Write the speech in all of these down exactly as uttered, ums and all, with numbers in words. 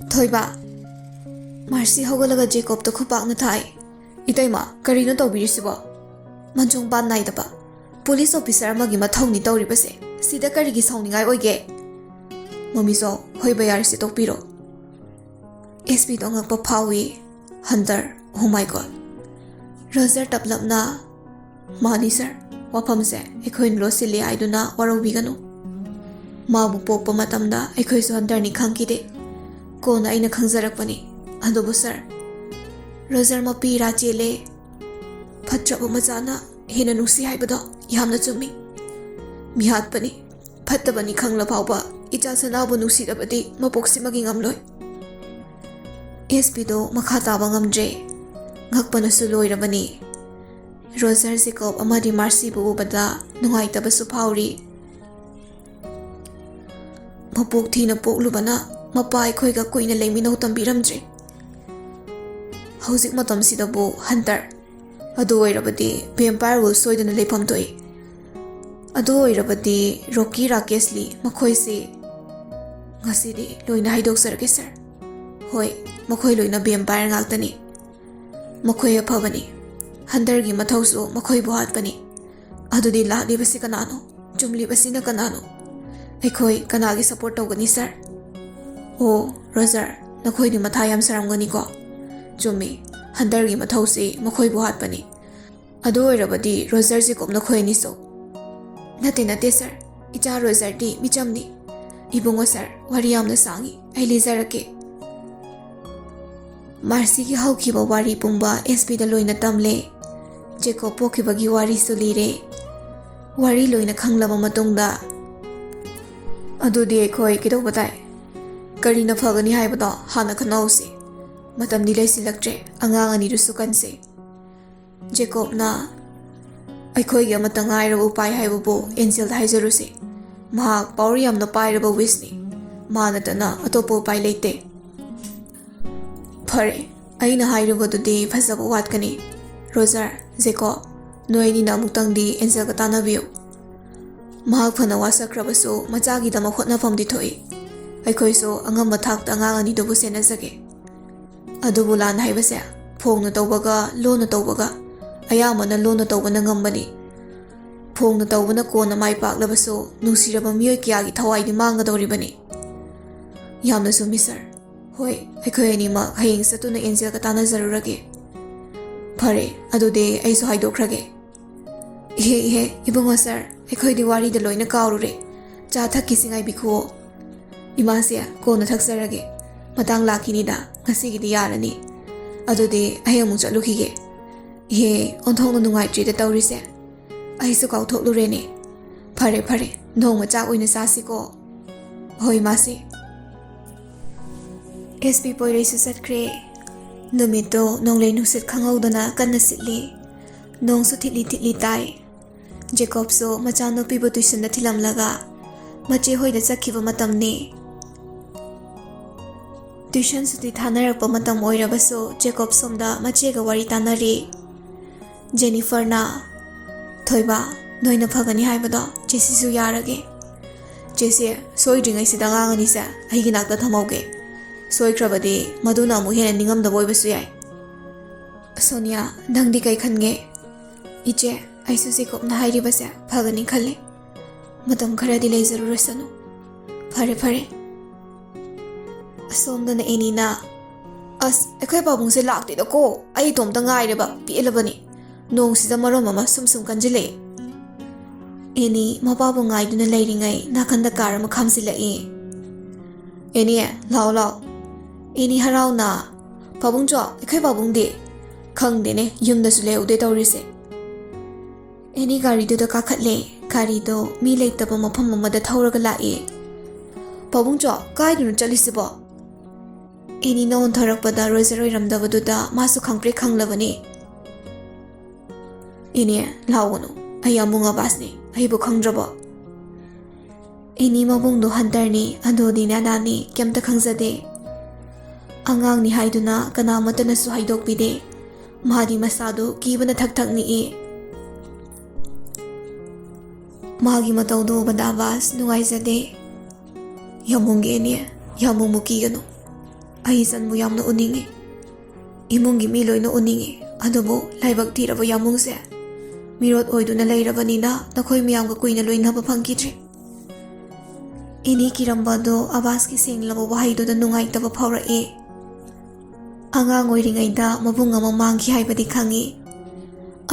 ꯊꯣꯏꯕ꯫ ꯃꯥꯔꯁꯤ ꯍꯧꯒꯠꯂꯒ ꯖꯦꯀꯣꯕꯇ ꯈꯨꯄꯥꯛꯅ ꯊꯥꯏ꯫ "ꯏꯇꯩꯃ, ꯀꯔꯤꯅꯣ ꯇꯧꯕꯤꯔꯤꯁꯤꯕꯣ? ꯃꯟꯖꯣꯡ ꯄꯥꯟ ꯅꯥꯏꯗꯕ ꯄꯨꯂꯤꯁ ꯑꯣꯐꯤꯁꯥꯔ ꯑꯃꯒꯤ ꯃꯊꯧꯅꯤ ꯇꯧꯔꯤꯕꯁꯦ꯫ ꯁꯤꯗ ꯀꯔꯤꯒꯤ ꯁꯥꯎꯅꯤꯡꯉꯥꯏ ꯑꯣꯏꯒꯦ? ꯃꯃꯤꯁꯣ, ꯍꯣꯏꯕ, ꯌꯥꯔꯦꯁꯦ, ꯇꯣꯛꯄꯤꯔꯣ꯫" ꯑꯦꯁ ꯄꯤꯗꯣ ꯑꯉꯛꯄ ꯐꯥꯎꯏ꯫ "Hunter, oh my God!" Roger ꯇꯞꯂꯞꯅ, "ꯃꯥꯅꯤ ꯁꯥꯔ, ꯋꯥꯐꯝꯁꯦ ꯑꯩꯈꯣꯏꯅ ꯂꯣꯠꯁꯤꯜꯂꯤ ꯍꯥꯏꯗꯨꯅ ꯋꯥꯔꯧꯕꯤꯒꯅꯨ꯫ ꯃꯥꯕꯨ ꯄꯣꯛꯄ ꯃꯇꯝꯗ ꯑꯩꯈꯣꯏꯁꯨ ꯍꯟꯇꯔꯅꯤ ꯈꯪꯈꯤꯗꯦ꯫ ꯀꯣꯟꯅ ꯑꯩꯅ ꯈꯪꯖꯔꯛꯄꯅꯤ꯫ ꯑꯗꯨꯕꯨ ꯁꯥꯔ, ꯔꯣꯖꯔ ꯃꯄꯤ ꯏꯔꯥ ꯆꯦꯜꯂꯦ꯫ ꯐꯠꯇ꯭ꯔꯕ ꯃꯆꯥꯅ ꯍꯦꯟꯅ ꯅꯨꯡꯁꯤ ꯍꯥꯏꯕꯗꯣ ꯌꯥꯝꯅ ꯆꯨꯝꯃꯤ꯫ ꯃꯤꯍꯥꯠꯄꯅꯤ, ꯐꯠꯇꯕꯅꯤ ꯈꯪꯂ ꯐꯥꯎꯕ ꯏꯆꯥ ꯁꯅꯥꯕꯨ ꯅꯨꯡꯁꯤꯗꯕꯗꯤ ꯃꯄꯣꯛꯁꯤꯃꯒꯤ ꯉꯝꯂꯣꯏ꯫" ꯑꯦꯁ ꯄꯤꯗꯣ ꯃꯈꯥ ꯇꯥꯕ ꯉꯝꯗ꯭ꯔꯦ꯫ ꯉꯛꯄꯅꯁꯨ ꯂꯣꯏꯔꯕꯅꯤ꯫ ꯔꯣꯖꯔ, ꯖꯦꯀꯣꯕ ꯑꯃꯗꯤ ꯃꯥꯔꯁꯤꯕꯨ ꯎꯕꯗ ꯅꯨꯡꯉꯥꯏꯇꯕꯁꯨ ꯐꯥꯎꯔꯤ꯫ "ꯃꯄꯣꯛ ꯊꯤꯅ ꯄꯣꯛꯂꯨꯕꯅ ꯃꯄꯥ ꯑꯩꯈꯣꯏꯒ ꯀꯨꯏꯅ ꯂꯩꯃꯤꯟꯅꯧ ꯇꯝꯕꯤꯔꯝꯗ꯭ꯔꯦ꯫ ꯍꯧꯖꯤꯛ ꯃꯇꯝꯁꯤꯗꯕꯨ ꯍꯟꯇꯔ, ꯑꯗꯨ ꯑꯣꯏꯔꯕꯗꯤ ꯚꯦꯝꯄꯥꯌꯔ ꯋꯨꯜꯐ ꯁꯣꯏꯗꯅ ꯂꯩꯐꯝ ꯊꯣꯛꯏ꯫ ꯑꯗꯨ ꯑꯣꯏꯔꯕꯗꯤ ꯔꯣꯀꯤ, ꯔꯥꯀꯦꯁ ꯂꯤ, ꯃꯈꯣꯏꯁꯤ ꯉꯁꯤꯗꯤ ꯂꯣꯏꯅ ꯍꯥꯏꯗꯣꯛꯆꯔꯒꯦ ꯁꯥꯔ꯫ ꯍꯣꯏ, ꯃꯈꯣꯏ ꯂꯣꯏꯅ ꯚꯦꯝꯄꯥꯌꯔ ꯉꯥꯛꯇꯅꯤ꯫ ꯃꯈꯣꯏ ꯑꯐꯕꯅꯤ꯫ ꯍꯟꯇꯔꯒꯤ ꯃꯊꯧꯁꯨ ꯃꯈꯣꯏꯕꯨ ꯍꯥꯠꯄꯅꯤ꯫ ꯑꯗꯨꯗꯤ ꯂꯥꯛꯂꯤꯕꯁꯤ ꯀꯅꯥꯅꯣ? ꯆꯨꯝꯂꯤꯕꯁꯤꯅ ꯀꯅꯥꯅꯣ? ꯑꯩꯈꯣꯏ ꯀꯅꯥꯒꯤ ꯁꯄꯣꯔꯠ ꯇꯧꯒꯅꯤ ꯁꯥꯔ?" "ꯑꯣ ꯔꯣꯖꯔ, ꯅꯈꯣꯏꯗꯤ ꯃꯊꯥ ꯌꯥꯝ ꯁꯥꯔꯝꯒꯅꯤꯀꯣ꯫ ꯆꯨꯝꯃꯤ, ꯍꯟꯇꯔꯒꯤ ꯃꯊꯧꯁꯤ ꯃꯈꯣꯏꯕꯨ ꯍꯥꯠꯄꯅꯤ꯫ ꯑꯗꯨ ꯑꯣꯏꯔꯕꯗꯤ ꯔꯣꯖꯔ, ꯖꯦꯀꯣꯕ, ꯅꯈꯣꯏ ꯑꯅꯤꯁꯨ?" "ꯅꯠꯇꯦ, ꯅꯠꯇꯦ ꯁꯥꯔ, ꯏꯆꯥ ꯔꯣꯖꯔꯗꯤ ꯃꯤꯆꯝꯅꯤ꯫" "ꯏꯕꯨꯡꯉꯣ ꯁꯥꯔ, ꯋꯥꯔꯤ ꯌꯥꯝꯅ ꯁꯥꯡꯉꯤ, ꯑꯩ ꯂꯤꯖꯔꯛꯀꯦ꯫" ꯃꯥꯔꯁꯤꯒꯤ ꯍꯧꯈꯤꯕ ꯋꯥꯔꯤ ꯄꯨꯝꯕ ꯑꯦꯁ ꯄꯤꯗ ꯂꯣꯏꯅ ꯇꯝꯂꯦ꯫ ꯖꯦꯀꯣꯕ ꯄꯣꯛꯈꯤꯕꯒꯤ ꯋꯥꯔꯤꯁꯨ ꯂꯤꯔꯦ꯫ ꯋꯥꯔꯤ ꯂꯣꯏꯅ ꯈꯪꯂꯕ ꯃꯇꯨꯡꯗ, "ꯑꯗꯨꯗꯤ ꯑꯩꯈꯣꯏ ꯀꯩꯗꯧꯕ ꯇꯥꯏ? ꯀꯔꯤꯅ ꯐꯒꯅꯤ ꯍꯥꯏꯕꯗꯣ ꯍꯥꯟꯅ ꯈꯟꯅꯍꯧꯁꯤ꯫ ꯃꯇꯝꯗꯤ ꯂꯩꯁꯤꯜꯂꯛꯇ꯭ꯔꯦ, ꯑꯉꯥꯡ ꯑꯅꯤꯗꯨꯁꯨ ꯀꯟꯁꯤ꯫" ꯖꯦꯀꯣꯕꯅ, "ꯑꯩꯈꯣꯏꯒꯤ ꯑꯃꯠꯇ ꯉꯥꯏꯔꯕ ꯎꯄꯥꯏ ꯍꯥꯏꯕꯕꯨ ꯑꯦꯟꯖꯦꯜꯗ ꯍꯥꯏꯖꯔꯨꯁꯤ꯫ ꯃꯍꯥꯛ ꯄꯥꯋꯔ ꯌꯥꯝꯅ ꯄꯥꯏꯔꯕ ꯋꯤꯁꯅꯤ꯫ ꯃꯥ ꯅꯠꯇꯅ ꯑꯇꯣꯞꯄ ꯎꯄꯥꯏ ꯂꯩꯇꯦ꯫" "ꯐꯔꯦ, ꯑꯩꯅ ꯍꯥꯏꯔꯨꯕꯗꯨꯗꯤ ꯐꯖꯕ ꯋꯥꯠꯀꯅꯤ꯫ ꯔꯣꯖꯔ, ꯖꯦꯀꯣꯕ, ꯅꯣꯏ ꯑꯅꯤꯅ ꯑꯃꯨꯛꯇꯪꯗꯤ ꯑꯦꯟꯖꯦꯜꯒ ꯇꯥꯟꯅꯕꯤꯌꯨ꯫ ꯃꯍꯥꯛ ꯐꯅ ꯋꯥꯁꯛꯈ꯭ꯔꯕꯁꯨ ꯃꯆꯥꯒꯤꯗꯃꯛ ꯍꯣꯠꯅꯐꯝꯗꯤ ꯊꯣꯛꯏ꯫ ꯑꯩꯈꯣꯏꯁꯨ ꯑꯉꯝꯕ ꯊꯥꯛꯇ ꯑꯉꯥꯡ ꯑꯅꯤꯗꯨꯕꯨ ꯁꯦꯟꯅꯖꯒꯦ꯫ ꯑꯗꯨꯕꯨ ꯂꯥꯟ ꯍꯥꯏꯕꯁꯦ ꯐꯣꯡꯅ ꯇꯧꯕꯒ ꯂꯣꯟꯅ ꯇꯧꯕꯒ ꯑꯌꯥꯝꯕꯅ ꯂꯣꯟꯅ ꯇꯧꯕꯅ ꯉꯝꯕꯅꯤ꯫ ꯐꯣꯡꯅ ꯇꯧꯕꯅ ꯀꯣꯟꯅ ꯃꯥꯏ ꯄꯥꯛꯂꯕꯁꯨ ꯅꯨꯡꯁꯤꯔꯕ ꯃꯤꯑꯣꯏ ꯀꯌꯥꯒꯤ ꯊꯋꯥꯏꯗꯤ ꯃꯥꯡꯒꯗꯧꯔꯤꯕꯅꯤ꯫ ꯌꯥꯝꯅ ꯆꯨꯝꯃꯤ ꯁꯥꯔ꯫ ꯍꯣꯏ, ꯑꯩꯈꯣꯏ ꯑꯅꯤꯃꯛ ꯍꯌꯦꯡ ꯆꯠꯇꯨꯅ ꯑꯦꯟꯖꯦꯜꯒ ꯇꯥꯟꯅꯖꯔꯨꯔꯒꯦ꯫ ꯐꯔꯦ, ꯑꯗꯨꯗꯤ ꯑꯩꯁꯨ ꯍꯥꯏꯗꯣꯛꯈ꯭ꯔꯒꯦ꯫ ꯏꯍꯦ ꯏꯍꯦ, ꯏꯕꯨꯡꯉꯣ ꯁꯥꯔ, ꯑꯩꯈꯣꯏꯗꯤ ꯋꯥꯔꯤꯗ ꯂꯣꯏꯅ ꯀꯥꯎꯔꯨꯔꯦ꯫ ꯆꯥ ꯊꯛꯈꯤꯁꯤ, ꯉꯥꯏꯕꯤꯈꯨꯑꯣ꯫ ꯏꯃꯥꯁꯦ ꯀꯣꯟꯅ ꯊꯛꯆꯔꯒꯦ꯫ ꯃꯇꯥꯡ ꯂꯥꯛꯈꯤꯅꯤꯗ, ꯉꯁꯤꯒꯤꯗꯤ ꯌꯥꯔꯅꯤ꯫ ꯑꯗꯨꯗꯤ ꯑꯩ ꯑꯃꯨꯛ ꯆꯠꯂꯨꯈꯤꯒꯦ꯫ ꯏꯍꯦ, ꯑꯣꯟꯊꯣꯛꯅ ꯅꯨꯡꯉꯥꯏꯇ꯭ꯔꯤꯗ ꯇꯧꯔꯤꯁꯦ꯫ ꯑꯩꯁꯨ ꯀꯥꯎꯊꯣꯛꯂꯨꯔꯦꯅꯦ꯫ ꯐꯔꯦ ꯐꯔꯦ, ꯅꯣꯡꯃ ꯆꯥꯛ ꯑꯣꯏꯅ ꯆꯥꯁꯤꯀꯣ꯫ ꯍꯣꯏ ꯃꯥꯁꯤ꯫ ꯑꯦꯁ ꯄꯤ ꯄꯣꯏꯔꯩꯁꯨ ꯆꯠꯈ꯭ꯔꯦ꯫ ꯅꯨꯃꯤꯠꯇꯣ ꯅꯣꯡꯂꯩ ꯅꯨꯡꯁꯤꯠ ꯈꯪꯍꯧꯗꯅ ꯀꯟꯅ ꯁꯤꯠꯂꯤ꯫ ꯅꯣꯡꯁꯨ ꯊꯤꯠꯂꯤ ꯊꯤꯠꯂꯤ ꯇꯥꯏ꯫ ꯖꯦꯀꯣꯕꯁꯨ ꯃꯆꯥꯅꯨꯄꯤꯕꯨ ꯇꯨꯏꯁꯟꯗ ꯊꯤꯜꯂꯝꯂꯒ ꯃꯆꯦ ꯍꯣꯏꯗ ꯆꯠꯈꯤꯕ ꯃꯇꯝꯅꯤ꯫ ꯇꯨꯏꯁꯟ ꯁꯨꯇꯤ ꯊꯥꯅꯔꯛꯄ ꯃꯇꯝ ꯑꯣꯏꯔꯕꯁꯨ ꯖꯦꯀꯣꯕ ꯁꯣꯝꯗ ꯃꯆꯦꯒ ꯋꯥꯔꯤ ꯇꯥꯟꯅꯔꯤ꯫ ꯖꯦꯅꯤꯐꯔꯅ, "ꯊꯣꯏꯕ, ꯅꯣꯏꯅ ꯐꯒꯅꯤ ꯍꯥꯏꯕꯗꯣ ꯆꯦꯁꯤꯁꯨ ꯌꯥꯔꯒꯦ꯫ ꯆꯦꯁꯤ, ꯁꯣꯏꯗ꯭ꯔꯤꯉꯩꯁꯤꯗ ꯑꯉꯥꯡ ꯑꯅꯤꯁꯦ ꯑꯩꯒꯤ ꯅꯥꯛꯇ ꯊꯝꯍꯧꯒꯦ꯫ ꯁꯣꯏꯈ꯭ꯔꯕꯗꯤ ꯃꯗꯨꯅ ꯑꯃꯨꯛ ꯍꯦꯟꯅ ꯅꯤꯡꯉꯝꯗꯕ ꯑꯣꯏꯕꯁꯨ ꯌꯥꯏ꯫" "ꯁꯣꯅꯤꯌꯥ, ꯅꯪꯗꯤ ꯀꯩ ꯈꯟꯒꯦ?" "ꯏꯆꯦ, ꯑꯩꯁꯨ ꯖꯦꯀꯣꯕꯅ ꯍꯥꯏꯔꯤꯕꯁꯦ ꯐꯒꯅꯤ ꯈꯜꯂꯤ꯫ ꯃꯇꯝ ꯈꯔꯗꯤ ꯂꯩꯖꯔꯨꯔꯁꯅꯨ꯫" "ꯐꯔꯦ, ꯐꯔꯦ꯫" ꯑꯁꯣꯝꯗꯅ ꯑꯦꯅꯤꯅ, "ꯑꯁ, ꯑꯩꯈꯣꯏ ꯄꯥꯕꯨꯡꯁꯦ ꯂꯥꯛꯇꯦꯗꯀꯣ꯫ ꯑꯩ ꯏꯇꯣꯝꯇ ꯉꯥꯏꯔꯦꯕ꯫ ꯄꯦꯜꯂꯕꯅꯤ꯫ ꯅꯣꯡꯁꯤꯗ ꯃꯔꯣꯝ ꯑꯃ ꯁꯨꯝ ꯁꯨꯝ ꯀꯟꯁꯤꯜꯂꯛꯑꯦ꯫" ꯑꯦꯅꯤ ꯃꯄꯥꯕꯨ ꯉꯥꯏꯗꯨꯅ ꯂꯩꯔꯤꯉꯩ ꯅꯥꯀꯟꯗ ꯀꯥꯔ ꯑꯃ ꯈꯥꯝꯖꯤꯜꯂꯛꯏ꯫ "ꯑꯦꯅꯤ, ꯂꯥꯛꯑꯣ, ꯂꯥꯛꯑꯣ꯫" ꯑꯦꯅꯤ ꯍꯔꯥꯎꯅ, "ꯄꯥꯕꯨꯡꯆꯣ, ꯑꯩꯈꯣꯏ ꯄꯥꯕꯨꯡꯗꯤ?" "ꯈꯪꯗꯦꯅꯦ, ꯌꯨꯝꯗꯁꯨ ꯂꯩꯍꯧꯗꯦ ꯇꯧꯔꯤꯁꯦ꯫" ꯑꯦꯅꯤ ꯒꯥꯔꯤꯗꯨꯗ ꯀꯥꯈꯠꯂꯦ꯫ ꯒꯥꯔꯤꯗꯣ ꯃꯤ ꯂꯩꯇꯕ ꯃꯐꯝ ꯑꯃꯗ ꯊꯧꯔꯒ ꯂꯥꯛꯑꯦ꯫ "ꯄꯥꯕꯨꯡꯆꯣ, ꯀꯥꯏꯗꯅꯣ ꯆꯠꯂꯤꯁꯤꯕꯣ?" ꯑꯦꯅꯤꯅ ꯑꯣꯟꯊꯣꯔꯛꯄꯗ ꯔꯣꯖꯔ ꯑꯣꯏꯔꯝꯗꯕꯗꯨꯗ ꯃꯥꯁꯨ ꯈꯪꯄ꯭ꯔꯦꯛ ꯈꯪꯂꯕꯅꯤ꯫ "ꯏꯅꯦ, ꯂꯥꯎꯒꯅꯨ꯫ ꯑꯩ ꯑꯃꯨꯡ ꯑꯕꯥꯁꯅꯤ꯫ ꯑꯩꯕꯨ ꯈꯪꯗ꯭ꯔꯕꯣ?" ꯑꯦꯅꯤ ꯃꯕꯨꯡꯗꯣ ꯍꯟꯇꯔꯅꯤ, ꯑꯗꯨꯗꯤ ꯅꯅꯥꯅꯤ, ꯀꯩꯝꯇ ꯈꯪꯖꯗꯦ꯫ ꯑꯉꯥꯡꯅꯤ ꯍꯥꯏꯗꯨꯅ ꯀꯅꯥꯃꯠꯇꯅꯁꯨ ꯍꯥꯏꯗꯣꯛꯄꯤꯗꯦ꯫ ꯃꯥꯗꯤ ꯃꯁꯥꯗꯨ ꯀꯤꯕꯅ ꯊꯛ ꯊꯛ ꯅꯤꯛꯏ꯫ ꯃꯥꯒꯤ ꯃꯇꯧꯗꯨ ꯎꯕꯗ ꯑꯕꯥꯁ ꯅꯨꯡꯉꯥꯏꯖꯗꯦ꯫ ꯌꯥꯝꯕꯨꯡꯒꯤ ꯏꯅꯦ, ꯌꯥꯝꯕꯨꯡꯕꯨ ꯀꯤꯒꯅꯨ꯫ ꯑꯩ ꯏꯆꯟꯕꯨ ꯌꯥꯝꯅ ꯎꯅꯤꯡꯉꯤ꯫ ꯏꯃꯨꯡꯒꯤ ꯃꯤ ꯂꯣꯏꯅ ꯎꯅꯤꯡꯉꯤ꯫ ꯑꯗꯨꯕꯨ ꯂꯥꯏꯕꯛ ꯊꯤꯔꯕ ꯌꯥꯝꯕꯨꯡꯁꯦ ꯃꯤꯔꯣꯠ ꯑꯣꯏꯗꯨꯅ ꯂꯩꯔꯕꯅꯤꯅ ꯅꯈꯣꯏ ꯃꯌꯥꯝꯒ ꯀꯨꯏꯅ ꯂꯣꯏꯅꯕ ꯐꯪꯈꯤꯗ꯭ꯔꯦ꯫ ꯏꯅꯦ ꯀꯤꯔꯝꯕ ꯑꯗꯨ ꯑꯕꯥꯁꯀꯤ ꯁꯦꯡꯂꯕ ꯋꯥꯍꯩꯗꯨꯗ ꯅꯨꯡꯉꯥꯏꯇꯕ ꯐꯥꯎꯔꯛꯏ꯫ ꯑꯉꯥꯡ ꯑꯣꯏꯔꯤꯉꯩꯗ ꯃꯕꯨꯡ ꯑꯃ ꯃꯥꯡꯈꯤ ꯍꯥꯏꯕꯗꯤ ꯈꯪꯏ꯫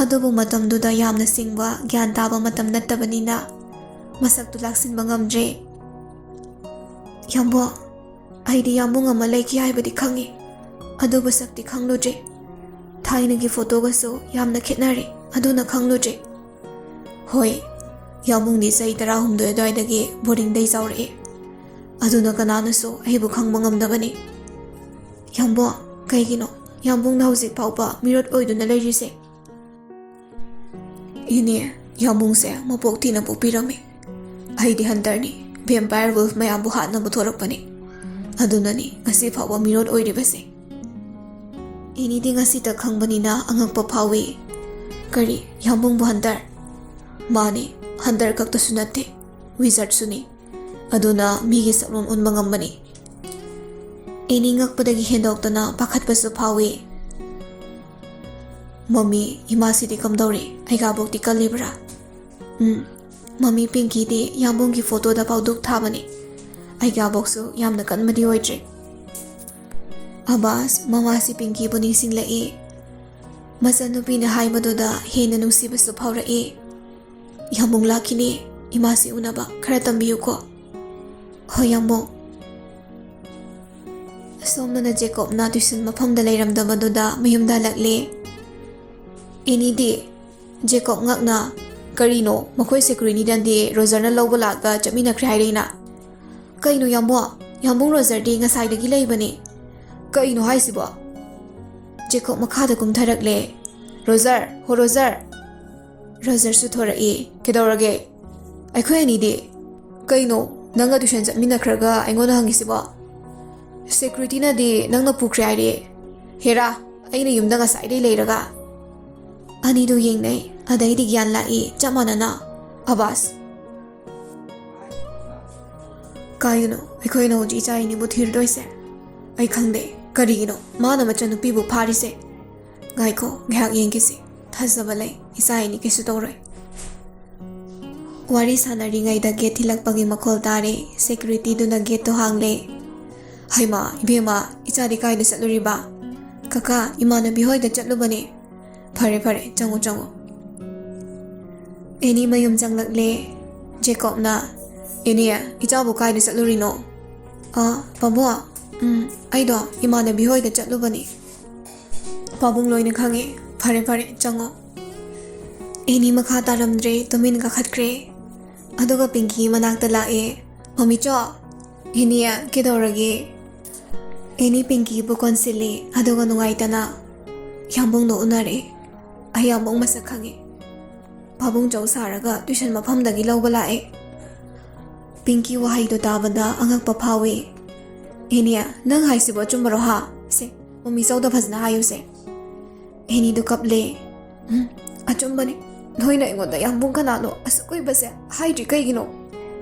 ꯑꯗꯨꯕꯨ ꯃꯇꯝꯗꯨꯗ ꯌꯥꯝꯅ ꯁꯤꯡꯕ, ꯒ꯭ꯌꯥꯟ ꯇꯥꯕ ꯃꯇꯝ ꯅꯠꯇꯕꯅꯤꯅ ꯃꯁꯛꯇꯨ ꯂꯥꯛꯁꯤꯟꯕ ꯉꯝꯗ꯭ꯔꯦ꯫ ꯌꯥꯝꯕꯣ, ꯑꯩꯗꯤ ꯌꯥꯝꯕꯨꯡ ꯑꯃ ꯂꯩꯈꯤ ꯍꯥꯏꯕꯗꯤ ꯈꯪꯏ, ꯑꯗꯨꯕꯨ ꯁꯛꯇꯤ ꯈꯪꯂꯨꯗ꯭ꯔꯦ꯫ ꯊꯥꯏꯅꯒꯤ ꯐꯣꯇꯣꯒꯁꯨ ꯌꯥꯝꯅ ꯈꯦꯠꯅꯔꯦ, ꯑꯗꯨꯅ ꯈꯪꯂꯨꯗ꯭ꯔꯦ꯫ ꯍꯣꯏ, ꯌꯥꯝꯕꯨꯡꯗꯤ ꯆꯍꯤ ꯇꯔꯥꯍꯨꯝꯗꯣꯏ ꯑꯗꯨꯋꯥꯏꯗꯒꯤ ꯕꯣꯔꯗꯤꯡꯗꯩ ꯆꯥꯎꯔꯛꯑꯦ꯫ ꯑꯗꯨꯅ ꯀꯅꯥꯅꯁꯨ ꯑꯩꯕꯨ ꯈꯪꯕ ꯉꯝꯗꯕꯅꯤ꯫ ꯌꯥꯝꯕꯣ, ꯀꯩꯒꯤꯅꯣ ꯌꯥꯝꯕꯨꯡꯅ ꯍꯧꯖꯤꯛ ꯐꯥꯎꯕ ꯃꯤꯔꯣꯠ ꯑꯣꯏꯗꯨꯅ ꯂꯩꯔꯤꯁꯦ? ꯏꯅꯦ, ꯌꯥꯝꯕꯨꯡꯁꯦ ꯃꯄꯣꯛ ꯊꯤꯅ ꯄꯣꯛꯄꯤꯔꯝꯃꯤ꯫ ꯑꯩꯗꯤ ꯍꯟꯇꯔꯅꯤ, ꯚꯦꯝꯄꯥꯌꯔ ꯋꯨꯜꯐ ꯃꯌꯥꯝꯕꯨ ꯍꯥꯠꯅꯕ ꯊꯣꯔꯛꯄꯅꯤ꯫ ꯑꯗꯨꯅꯅꯤ ꯉꯁꯤ ꯐꯥꯎꯕ ꯃꯤꯔꯣꯠ ꯑꯣꯏꯔꯤꯕꯁꯦ꯫ ꯏꯅꯤꯗꯤ ꯉꯁꯤꯇ ꯈꯪꯕꯅꯤꯅ ꯑꯉꯛꯄ ꯐꯥꯎꯏ꯫ ꯀꯔꯤ, ꯌꯥꯝꯕꯨꯡꯕꯨ ꯍꯟꯇꯔ? ꯃꯥꯅꯤ, ꯍꯟꯇꯔ ꯈꯛꯇꯁꯨ ꯅꯠꯇꯦ, ꯋꯤꯖꯥꯔꯗꯁꯨꯅꯤ꯫ ꯑꯗꯨꯅ ꯃꯤꯒꯤ ꯁꯛꯂꯣꯟ ꯑꯣꯟꯕ ꯉꯝꯕꯅꯤ꯫ ꯑꯦꯅꯤ ꯉꯛꯄꯗꯒꯤ ꯍꯦꯟꯗꯣꯛꯇꯅ ꯄꯥꯈꯠꯄꯁꯨ ꯐꯥꯎꯏ꯫ "ꯃꯃꯤ, ꯏꯃꯥꯁꯤꯗꯤ ꯀꯝꯗꯧꯔꯤ? ꯑꯩꯒꯥꯕꯣꯛꯇꯤ ꯀꯜꯂꯤꯕ꯭ꯔꯥ?" "ꯎꯝ, ꯃꯃꯤ, ꯄꯤꯡꯀꯤꯗꯤ ꯌꯥꯝꯕꯨꯡꯒꯤ ꯐꯣꯇꯣꯗ ꯐꯥꯎ ꯗꯨꯛ ꯊꯥꯕꯅꯤ꯫ ꯑꯩꯒꯥꯕꯣꯛꯁꯨ ꯌꯥꯝꯅ ꯀꯟꯕꯗꯤ ꯑꯣꯏꯗ꯭ꯔꯤ꯫" ꯑꯕꯥꯁ, ꯃꯃꯥꯁꯤ ꯄꯤꯡꯀꯤꯕꯨ ꯅꯤꯡꯁꯤꯡꯂꯛꯏ꯫ ꯃꯆꯟꯅꯨꯄꯤꯅ ꯍꯥꯏꯕꯗꯨꯗ ꯍꯦꯟꯅ ꯅꯨꯡꯁꯤꯕꯁꯨ ꯐꯥꯎꯔꯛꯏ꯫ "ꯌꯥꯝꯕꯨꯡ ꯂꯥꯛꯈꯤꯅꯤ, ꯏꯃꯥꯁꯤ ꯎꯅꯕ ꯈꯔ ꯇꯝꯕꯤꯌꯨꯀꯣ꯫" "ꯍꯣꯏ, ꯌꯥꯝꯕꯨꯡ꯫" ꯁꯣꯝꯗꯅ ꯖꯦꯀꯣꯕꯅ ꯇ꯭ꯌꯨꯁꯟ ꯃꯐꯝꯗ ꯂꯩꯔꯝꯗꯕꯗꯨꯗ ꯃꯌꯨꯝꯗ ꯍꯜꯂꯛꯂꯦ꯫ ꯑꯦꯅꯤꯗꯤ ꯖꯦꯀꯣꯕ ꯉꯛꯅ, "ꯀꯔꯤꯅꯣ, ꯃꯈꯣꯏ ꯁꯦꯀ꯭ꯌꯨꯔꯤꯇꯤꯅꯗꯤ ꯔꯣꯖꯔꯅ ꯂꯧꯕ ꯂꯥꯛꯑꯒ ꯆꯠꯃꯤꯟꯅꯈ꯭ꯔꯦ ꯍꯥꯏꯔꯛꯏꯅ?" "ꯀꯩꯅꯣ ꯌꯥꯝꯕꯨꯡ? ꯌꯥꯝꯕꯨꯡ ꯔꯣꯖꯔꯗꯤ ꯉꯁꯥꯏꯗꯒꯤ ꯂꯩꯕꯅꯤ꯫" "ꯀꯩꯅꯣ ꯍꯥꯏꯁꯤꯕꯣ?" ꯖꯦꯀꯣꯕ ꯃꯈꯥꯗ ꯀꯨꯝꯊꯔꯛꯂꯦ꯫ "ꯔꯣꯖꯔ, ꯍꯣ ꯔꯣꯖꯔ!" ꯔꯣꯖꯔꯁꯨ ꯊꯣꯔꯛꯏ꯫ "ꯀꯩꯗꯧꯔꯒꯦ? ꯑꯩꯈꯣꯏ ꯑꯅꯤꯗꯤ?" "ꯀꯩꯅꯣ, ꯅꯪꯒ ꯇ꯭ꯌꯨꯁꯟ ꯆꯠꯃꯤꯟꯅꯈ꯭ꯔꯒ ꯑꯩꯉꯣꯟꯗ ꯍꯪꯉꯤꯁꯤꯕꯣ?" "ꯁꯦꯀ꯭ꯌꯨꯔꯤꯇꯤꯅꯗꯤ ꯅꯪꯅ ꯄꯨꯈ꯭ꯔꯦ ꯍꯥꯏꯔꯛꯑꯦ꯫ ꯍꯦꯔꯥ, ꯑꯩꯅ ꯌꯨꯝꯗ ꯉꯁꯥꯏꯗꯩ ꯂꯩꯔꯒ꯫" ꯑꯅꯤꯗꯨ ꯌꯦꯡꯅꯩ꯫ ꯑꯗꯩꯗꯤ ꯒ꯭ꯌꯥꯟ ꯂꯥꯛꯏ, ꯆꯞ ꯃꯥꯟꯅꯅ꯫ "ꯑꯕꯥꯁ, ꯀꯥꯏꯗꯅꯣ ꯑꯩꯈꯣꯏꯅ ꯍꯧꯖꯤꯛ ꯏꯆꯥ ꯏꯅꯤꯕꯨ ꯊꯤꯔꯗꯣꯏꯁꯦ? ꯑꯩ ꯈꯪꯗꯦ, ꯀꯔꯤꯒꯤꯅꯣ ꯃꯥꯅ ꯃꯆꯟꯅꯨꯄꯤꯕꯨ ꯐꯥꯔꯤꯁꯦ? ꯉꯥꯏꯈꯣ, ꯉꯥꯏꯍꯥꯛ ꯌꯦꯡꯈꯤꯁꯤ꯫ ꯊꯥꯖꯕ ꯂꯩ, ꯏꯆꯥ ꯏꯅꯤ ꯀꯩꯁꯨ ꯇꯧꯔꯣꯏ꯫ ꯋꯥꯔꯤ ꯁꯥꯟꯅꯔꯤꯉꯩꯗ ꯒꯦꯠ ꯊꯤꯜꯂꯛꯄꯒꯤ ꯃꯈꯣꯜ ꯇꯥꯔꯦ꯫ ꯁꯦꯀ꯭ꯌꯨꯔꯤꯇꯤꯗꯨꯅ ꯒꯦꯠꯇꯨ ꯍꯥꯡꯂꯦ꯫ "ꯍꯩꯃꯥ, ꯏꯕꯦꯝꯃ, ꯏꯆꯥꯗꯤ ꯀꯥꯏꯗ ꯆꯠꯂꯨꯔꯤꯕ? ꯀꯀꯥ, ꯏꯃꯥꯟꯅꯕꯤ ꯍꯣꯏꯗ ꯆꯠꯂꯨꯕꯅꯦ꯫" "ꯐꯔꯦ, ꯐꯔꯦ, ꯆꯪꯉꯣ, ꯆꯪꯉꯣ꯫" ꯑꯦꯅꯤ ꯃꯌꯨꯝ ꯆꯪꯂꯛꯂꯦ꯫ ꯖꯦꯀꯣꯕꯅ, "ꯑꯦꯅꯤ, ꯏꯆꯥꯕꯨ ꯀꯥꯏꯗ ꯆꯠꯂꯨꯔꯤꯅꯣ?" "ꯑ, ꯄꯥꯕꯨꯡ, ꯎꯝ, ꯑꯩꯗꯣ ꯏꯃꯥꯟꯅꯕꯤ ꯍꯣꯏꯗ ꯆꯠꯂꯨꯕꯅꯦ꯫" "ꯄꯥꯕꯨꯡ ꯂꯣꯏꯅ ꯈꯪꯉꯦ꯫ ꯐꯔꯦ, ꯐꯔꯦ, ꯆꯪꯉꯣ꯫" ꯑꯦꯅꯤ ꯃꯈꯥ ꯇꯥꯔꯝꯗ꯭ꯔꯦ, ꯇꯨꯃꯤꯟ ꯀꯥꯈꯠꯈ꯭ꯔꯦ꯫ ꯑꯗꯨꯒ ꯄꯤꯡꯀꯤ ꯃꯅꯥꯛꯇ ꯂꯥꯛꯑꯦ꯫ "ꯃꯃꯤꯆꯧ!" "ꯑꯦꯅꯤ, ꯀꯩꯗꯧꯔꯒꯦ?" ꯑꯦꯅꯤ ꯄꯤꯡꯀꯤꯕꯨ ꯀꯣꯟꯁꯤꯜꯂꯤ, ꯑꯗꯨꯒ ꯅꯨꯡꯉꯥꯏꯇꯅ ꯌꯥꯝꯕꯨꯡꯗꯣ ꯎꯅꯔꯦ꯫ "ꯑꯩ ꯌꯥꯝꯕꯨꯡ ꯃꯁꯛ ꯈꯪꯉꯦ꯫ ꯄꯥꯕꯨꯡ ꯆꯧ ꯁꯥꯔꯒ ꯇ꯭ꯌꯨꯁꯟ ꯃꯐꯝꯗꯒꯤ ꯂꯧꯕ ꯂꯥꯛꯑꯦ꯫" ꯄꯤꯡꯀꯤ ꯋꯥꯍꯩꯗꯣ ꯇꯥꯕꯗ ꯑꯉꯛꯄ ꯐꯥꯎꯏ꯫ "ꯑꯦꯅꯤ, ꯅꯪ ꯍꯥꯏꯁꯤꯕꯨ ꯑꯆꯨꯝꯕꯔꯣ ꯍꯥ? ꯁꯦ, ꯃꯃꯤꯆꯧꯗ ꯐꯖꯅ ꯍꯥꯏꯌꯨꯁꯦ꯫" ꯑꯦꯅꯤꯗꯨ ꯀꯞꯂꯦ꯫ "ꯎꯝ, ꯑꯆꯨꯝꯕꯅꯤ꯫ ꯅꯣꯏꯅ ꯑꯩꯉꯣꯟꯗ ꯌꯥꯝꯕꯨꯡ ꯀꯅꯥꯅꯣ ꯑꯁꯨꯛ ꯀꯨꯏꯕꯁꯦ ꯍꯥꯏꯗ꯭ꯔꯤ ꯀꯩꯒꯤꯅꯣ?"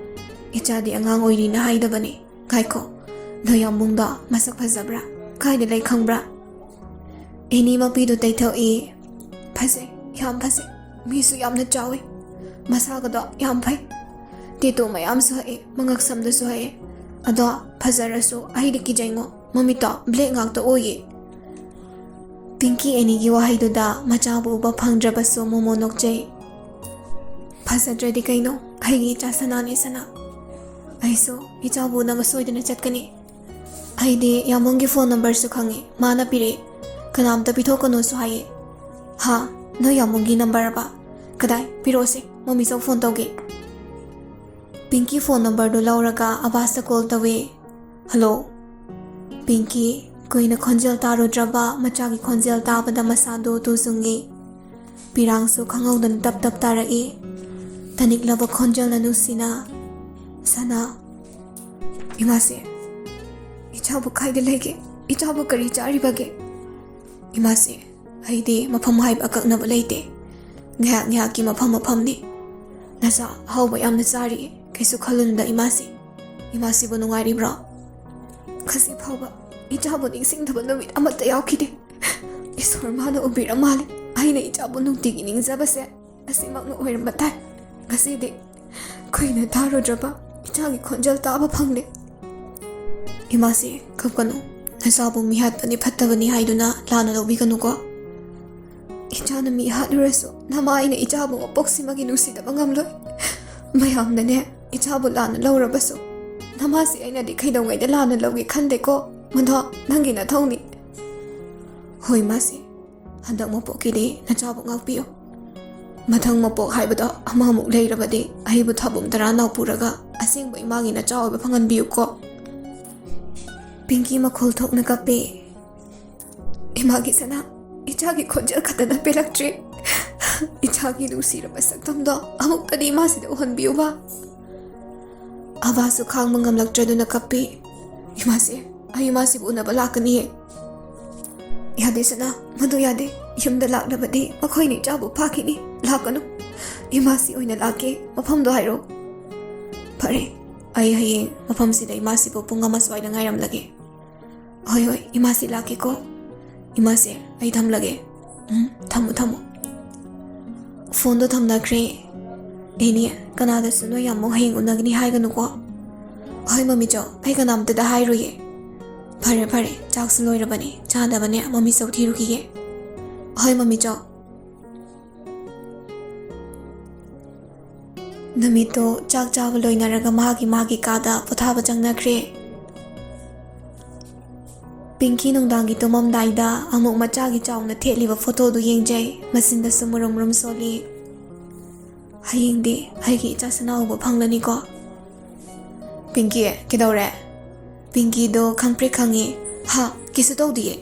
"ꯏꯆꯥꯗꯤ ꯑꯉꯥꯡ ꯑꯣꯏꯔꯤꯅ ꯍꯥꯏꯗꯕꯅꯤ꯫ ꯉꯥꯏꯈꯣ, ꯅꯣꯏ ꯌꯥꯝꯕꯨꯡꯗꯣ ꯃꯁꯛ ꯐꯖꯕ꯭ꯔꯥ? ꯀꯥꯏꯗ ꯂꯩ ꯈꯪꯕ꯭ꯔꯥ?" ꯑꯦꯅꯤ ꯃꯄꯤꯗꯨ ꯇꯩꯊꯣꯛꯏ꯫ "ꯐꯖꯩ, ꯌꯥꯝ ꯐꯖꯩ꯫ ꯃꯤꯁꯨ ꯌꯥꯝꯅ ꯆꯥꯎꯏ꯫ ꯃꯁꯥꯒꯗꯣ ꯌꯥꯝ ꯐꯩ꯫ ꯇꯦꯇꯨ ꯃꯌꯥꯝꯁꯨ ꯍꯛꯑꯦ, ꯃꯉꯛ ꯁꯝꯗꯁꯨ ꯍꯛꯑꯦ꯫ ꯑꯗꯣ ꯐꯖꯔꯁꯨ ꯑꯩꯗꯤ ꯀꯤꯖꯩꯉꯣ, ꯃꯃꯤꯠꯇꯣ ꯕ꯭ꯂꯦꯛ ꯉꯥꯛꯇ ꯑꯣꯏꯌꯦ꯫" ꯄꯤꯡꯀꯤ ꯑꯦꯅꯤꯒꯤ ꯋꯥꯍꯩꯗꯨꯗ ꯃꯆꯥꯕꯨ ꯎꯕ ꯐꯪꯗ꯭ꯔꯕꯁꯨ ꯃꯣꯃꯣ ꯅꯣꯛꯆꯩ꯫ "ꯐꯖꯗ꯭ꯔꯗꯤ ꯀꯩꯅꯣ? ꯑꯩꯒꯤ ꯏꯆꯥ ꯁꯅꯥꯅꯦ, ꯁꯅꯥ꯫ ꯑꯩꯁꯨ ꯏꯆꯥꯕꯨ ꯎꯅꯕ ꯁꯣꯏꯗꯅ ꯆꯠꯀꯅꯤ꯫ ꯑꯩꯗꯤ ꯌꯥꯝꯕꯨꯡꯒꯤ ꯐꯣꯟ ꯅꯝꯕꯔꯁꯨ ꯈꯪꯉꯤ, ꯃꯥꯅ ꯄꯤꯔꯛꯏ꯫ ꯀꯅꯥꯝꯇ ꯄꯤꯊꯣꯛꯀꯅꯨꯁꯨ ꯍꯥꯏꯌꯦ꯫" "ꯍꯥ? ꯅꯣꯏ ꯌꯥꯝꯕꯨꯡꯒꯤ ꯅꯝꯕꯔꯕ? ꯀꯗꯥꯏ? ꯄꯤꯔꯛꯑꯣꯁꯦ, ꯃꯃꯤꯆꯧ ꯐꯣꯟ ꯇꯧꯒꯦ꯫" ꯄꯤꯡꯀꯤ ꯐꯣꯟ ꯅꯝꯕꯔꯗꯨ ꯂꯧꯔꯒ ꯑꯕꯥꯁꯇ ꯀꯣꯜ ꯇꯧꯏ꯫ "ꯍꯜꯂꯣ꯫" ꯄꯤꯡꯀꯤ ꯀꯨꯏꯅ ꯈꯣꯟꯖꯦꯜ ꯇꯥꯔꯨꯗ꯭ꯔꯕ ꯃꯆꯥꯒꯤ ꯈꯣꯟꯖꯦꯜ ꯇꯥꯕꯗ ꯃꯁꯥꯗꯨ ꯇꯨ ꯆꯨꯡꯉꯤ꯫ ꯄꯤꯔꯥꯡꯁꯨ ꯈꯪꯍꯧꯗꯅ ꯇꯞ ꯇꯞ ꯇꯥꯔꯛꯏ꯫ ꯇꯅꯤꯛꯂꯕ ꯈꯣꯟꯖꯦꯜꯅ ꯅꯨꯡꯁꯤꯅ, "ꯁꯅꯥ꯫" "ꯏꯃꯥꯁꯦ, ꯏꯆꯥꯕꯨ ꯀꯥꯏꯗ ꯂꯩꯒꯦ? ꯏꯆꯥꯕꯨ ꯀꯔꯤ ꯆꯥꯔꯤꯕꯒꯦ?" "ꯏꯃꯥꯁꯦ, ꯑꯩꯗꯤ ꯃꯐꯝ ꯍꯥꯏꯕ ꯑꯀꯛꯅꯕ ꯂꯩꯇꯦ꯫ ꯉꯥꯏꯍꯥꯛ ꯉꯥꯏꯍꯥꯛꯀꯤ ꯃꯐꯝ ꯃꯐꯝꯅꯤ꯫ ꯅꯆꯥ ꯑꯍꯥꯎꯕ ꯌꯥꯝꯅ ꯆꯥꯔꯤ꯫ ꯀꯩꯁꯨ ꯈꯜꯂꯨꯅꯨꯗ ꯏꯃꯥꯁꯦ꯫ ꯏꯃꯥꯁꯤꯕꯨ ꯅꯨꯡꯉꯥꯏꯔꯤꯕ꯭ꯔꯣ? ꯉꯁꯤ ꯐꯥꯎꯕ ꯏꯆꯥꯕꯨ ꯅꯤꯡꯁꯤꯡꯗꯕ ꯅꯨꯃꯤꯠ ꯑꯃꯠꯇ ꯌꯥꯎꯈꯤꯗꯦ꯫ ꯏꯁꯣꯔ ꯃꯥꯅ ꯎꯕꯤꯔ ꯃꯥꯜꯂꯦ꯫ ꯑꯩꯅ ꯏꯆꯥꯕꯨ ꯅꯨꯡꯇꯤꯒꯤ ꯅꯤꯡꯖꯕꯁꯦ ꯑꯁꯤꯃꯛꯅ ꯑꯣꯏꯔꯝꯕ ꯇꯥꯏ꯫ ꯉꯁꯤꯗꯤ ꯀꯨꯏꯅ ꯇꯥꯔꯨꯗ꯭ꯔꯕ ꯏꯆꯥꯒꯤ ꯈꯣꯟꯖꯦꯜ ꯇꯥꯕ ꯐꯪꯂꯦ꯫ ꯏꯃꯥꯁꯤ, ꯀꯞꯀꯅꯨ꯫ ꯅꯆꯥꯕꯨ ꯃꯤꯍꯥꯠꯄꯅꯤ ꯐꯠꯇꯕꯅꯤ ꯍꯥꯏꯗꯨꯅ ꯂꯥꯟꯅ ꯂꯧꯕꯤꯒꯅꯨꯀꯣ꯫ ꯏꯆꯥꯅ ꯃꯤ ꯍꯥꯠꯂꯨꯔꯁꯨ ꯅꯃꯥ ꯑꯩꯅ ꯏꯆꯥꯕꯨ ꯃꯄꯣꯛꯁꯤꯃꯒꯤ ꯅꯨꯡꯁꯤꯗꯕ ꯉꯝꯂꯣꯏ꯫ ꯃꯌꯥꯝꯅꯅꯦ ꯏꯆꯥꯕꯨ ꯂꯥꯟꯅ ꯂꯧꯔꯕꯁꯨ ꯅꯃꯥꯁꯤ ꯑꯩꯅꯗꯤ ꯀꯩꯗꯧꯉꯩꯗ ꯂꯥꯟꯅ ꯂꯧꯒꯦ ꯈꯟꯗꯦꯀꯣ꯫ ꯃꯗꯣ ꯅꯪꯒꯤ ꯅꯊꯧꯅꯤ꯫ ꯍꯣꯏ ꯃꯥꯁꯤ, ꯍꯟꯗꯛ ꯃꯄꯣꯛꯀꯤꯗꯤ ꯅꯆꯥꯕꯨ ꯉꯥꯛꯄꯤꯌꯨ꯫ ꯃꯊꯪ ꯃꯄꯣꯛ ꯍꯥꯏꯕꯗꯣ ꯑꯃꯃꯨꯛ ꯂꯩꯔꯕꯗꯤ ꯑꯩꯕꯨ ꯊꯥꯕꯨꯝ ꯇꯔꯥ ꯅꯥꯎ ꯄꯨꯔꯒ ꯑꯁꯦꯡꯕ ꯏꯃꯥꯒꯤ ꯅꯆꯥ ꯑꯣꯏꯕ ꯐꯪꯍꯟꯕꯤꯌꯨꯀꯣ꯫ ꯄꯤꯡꯀꯤ ꯃꯈꯣꯜ ꯊꯣꯛꯅ ꯀꯞꯄꯦ꯫ ꯏꯃꯥꯒꯤ ꯁꯅꯥ, ꯏꯆꯥꯒꯤ ꯈꯣꯟꯖꯦꯜ ꯈꯛꯇꯅ ꯄꯦꯜꯂꯛꯇ꯭ꯔꯦ꯫ ꯏꯆꯥꯒꯤ ꯅꯨꯡꯁꯤꯔꯕ ꯁꯛꯇꯝꯗꯣ ꯑꯃꯨꯛꯇꯗꯤ ꯏꯃꯥꯁꯤꯗ ꯎꯍꯟꯕꯤꯌꯨꯕ꯫ ꯑꯕꯥꯁꯨ ꯈꯥꯡꯕ ꯉꯝꯂꯛꯇ꯭ꯔꯗꯨꯅ ꯀꯞꯄꯤ꯫ ꯏꯃꯥꯁꯦ, ꯑꯩ ꯏꯃꯥꯁꯤꯕꯨ ꯎꯅꯕ ꯂꯥꯛꯀꯅꯤꯌꯦ꯫ ꯌꯥꯗꯦ ꯁꯅꯥ, ꯃꯗꯨ ꯌꯥꯗꯦ꯫ ꯌꯨꯝꯗ ꯂꯥꯛꯂꯕꯗꯤ ꯃꯈꯣꯏꯅ ꯏꯆꯥꯕꯨ ꯐꯥꯈꯤꯅꯤ꯫ ꯂꯥꯛꯀꯅꯨ꯫ ꯏꯃꯥꯁꯤ ꯑꯣꯏꯅ ꯂꯥꯛꯀꯦ꯫ ꯃꯐꯝꯗꯣ ꯍꯥꯏꯔꯣ꯫ ꯐꯔꯦ, ꯑꯩ ꯍꯌꯦꯡ ꯃꯐꯝꯁꯤꯗ ꯏꯃꯥꯁꯤꯕꯨ ꯄꯨꯡ ꯑꯃ ꯁ꯭ꯋꯥꯏꯗ ꯉꯥꯏꯔꯝꯂꯒꯦ꯫ ꯍꯣꯏ, ꯍꯣꯏ, ꯏꯃꯥꯁꯤ ꯂꯥꯛꯀꯦꯀꯣ꯫ ꯏꯃꯥꯁꯦ, ꯑꯩ ꯊꯝꯂꯒꯦ꯫ ꯎꯝ, ꯊꯝꯃꯣ, ꯊꯝꯃꯣ꯫ ꯐꯣꯟꯗꯣ ꯊꯝꯅꯈ꯭ꯔꯦ꯫ ꯏꯅꯦ, ꯀꯅꯥꯗꯁꯨ ꯅꯣꯏ ꯌꯥꯝꯃꯨ ꯍꯌꯦꯡ ꯎꯅꯒꯅꯤ ꯍꯥꯏꯒꯅꯨꯀꯣ꯫ ꯍꯣꯏ ꯃꯃꯤꯆꯧ, ꯑꯩ ꯀꯅꯥꯝꯇꯗ ꯍꯥꯏꯔꯣꯏꯌꯦ꯫ ꯐꯔꯦ, ꯐꯔꯦ, ꯆꯥꯛꯁꯨ ꯂꯣꯏꯔꯕꯅꯤ, ꯆꯥꯅꯕꯅꯦ ꯃꯃꯤꯆꯧ ꯊꯤꯔꯨꯈꯤꯒꯦ꯫ ꯍꯣꯏ ꯃꯃꯤꯆꯧ꯫ ꯅꯨꯃꯤꯠꯇꯣ ꯆꯥꯛ ꯆꯥꯕ ꯂꯣꯏꯅꯔꯒ ꯃꯥꯒꯤ ꯃꯥꯒꯤ ꯀꯥꯗ ꯄꯣꯊꯥꯕ ꯆꯪꯅꯈ꯭ꯔꯦ꯫ ꯄꯤꯡꯀꯤ ꯅꯨꯡꯗꯥꯡꯒꯤ ꯇꯨꯝꯃꯝꯗꯥꯏꯗ ꯑꯃꯨꯛ ꯃꯆꯥꯒꯤ ꯆꯥꯎꯅ ꯊꯦꯠꯂꯤꯕ ꯐꯣꯇꯣꯗꯨ ꯌꯦꯡꯖꯩ꯫ ꯃꯆꯤꯟꯗꯁꯨ ꯃꯨꯔꯨꯝ ꯃꯨꯔꯨꯝ ꯁꯣꯜꯂꯤ꯫ ꯍꯌꯦꯡꯗꯤ ꯑꯩꯒꯤ ꯏꯆꯥ ꯁꯅꯥ ꯎꯕ ꯐꯪꯂꯅꯤꯀꯣ꯫ ꯄꯤꯡꯀꯤ, ꯀꯩꯗꯧꯔꯦ? ꯄꯤꯡꯀꯤꯗꯣ ꯈꯪꯄ꯭ꯔꯦꯛ ꯈꯪꯉꯤ꯫ ꯍꯥ, ꯀꯩꯁꯨ ꯇꯧꯗꯤꯌꯦ꯫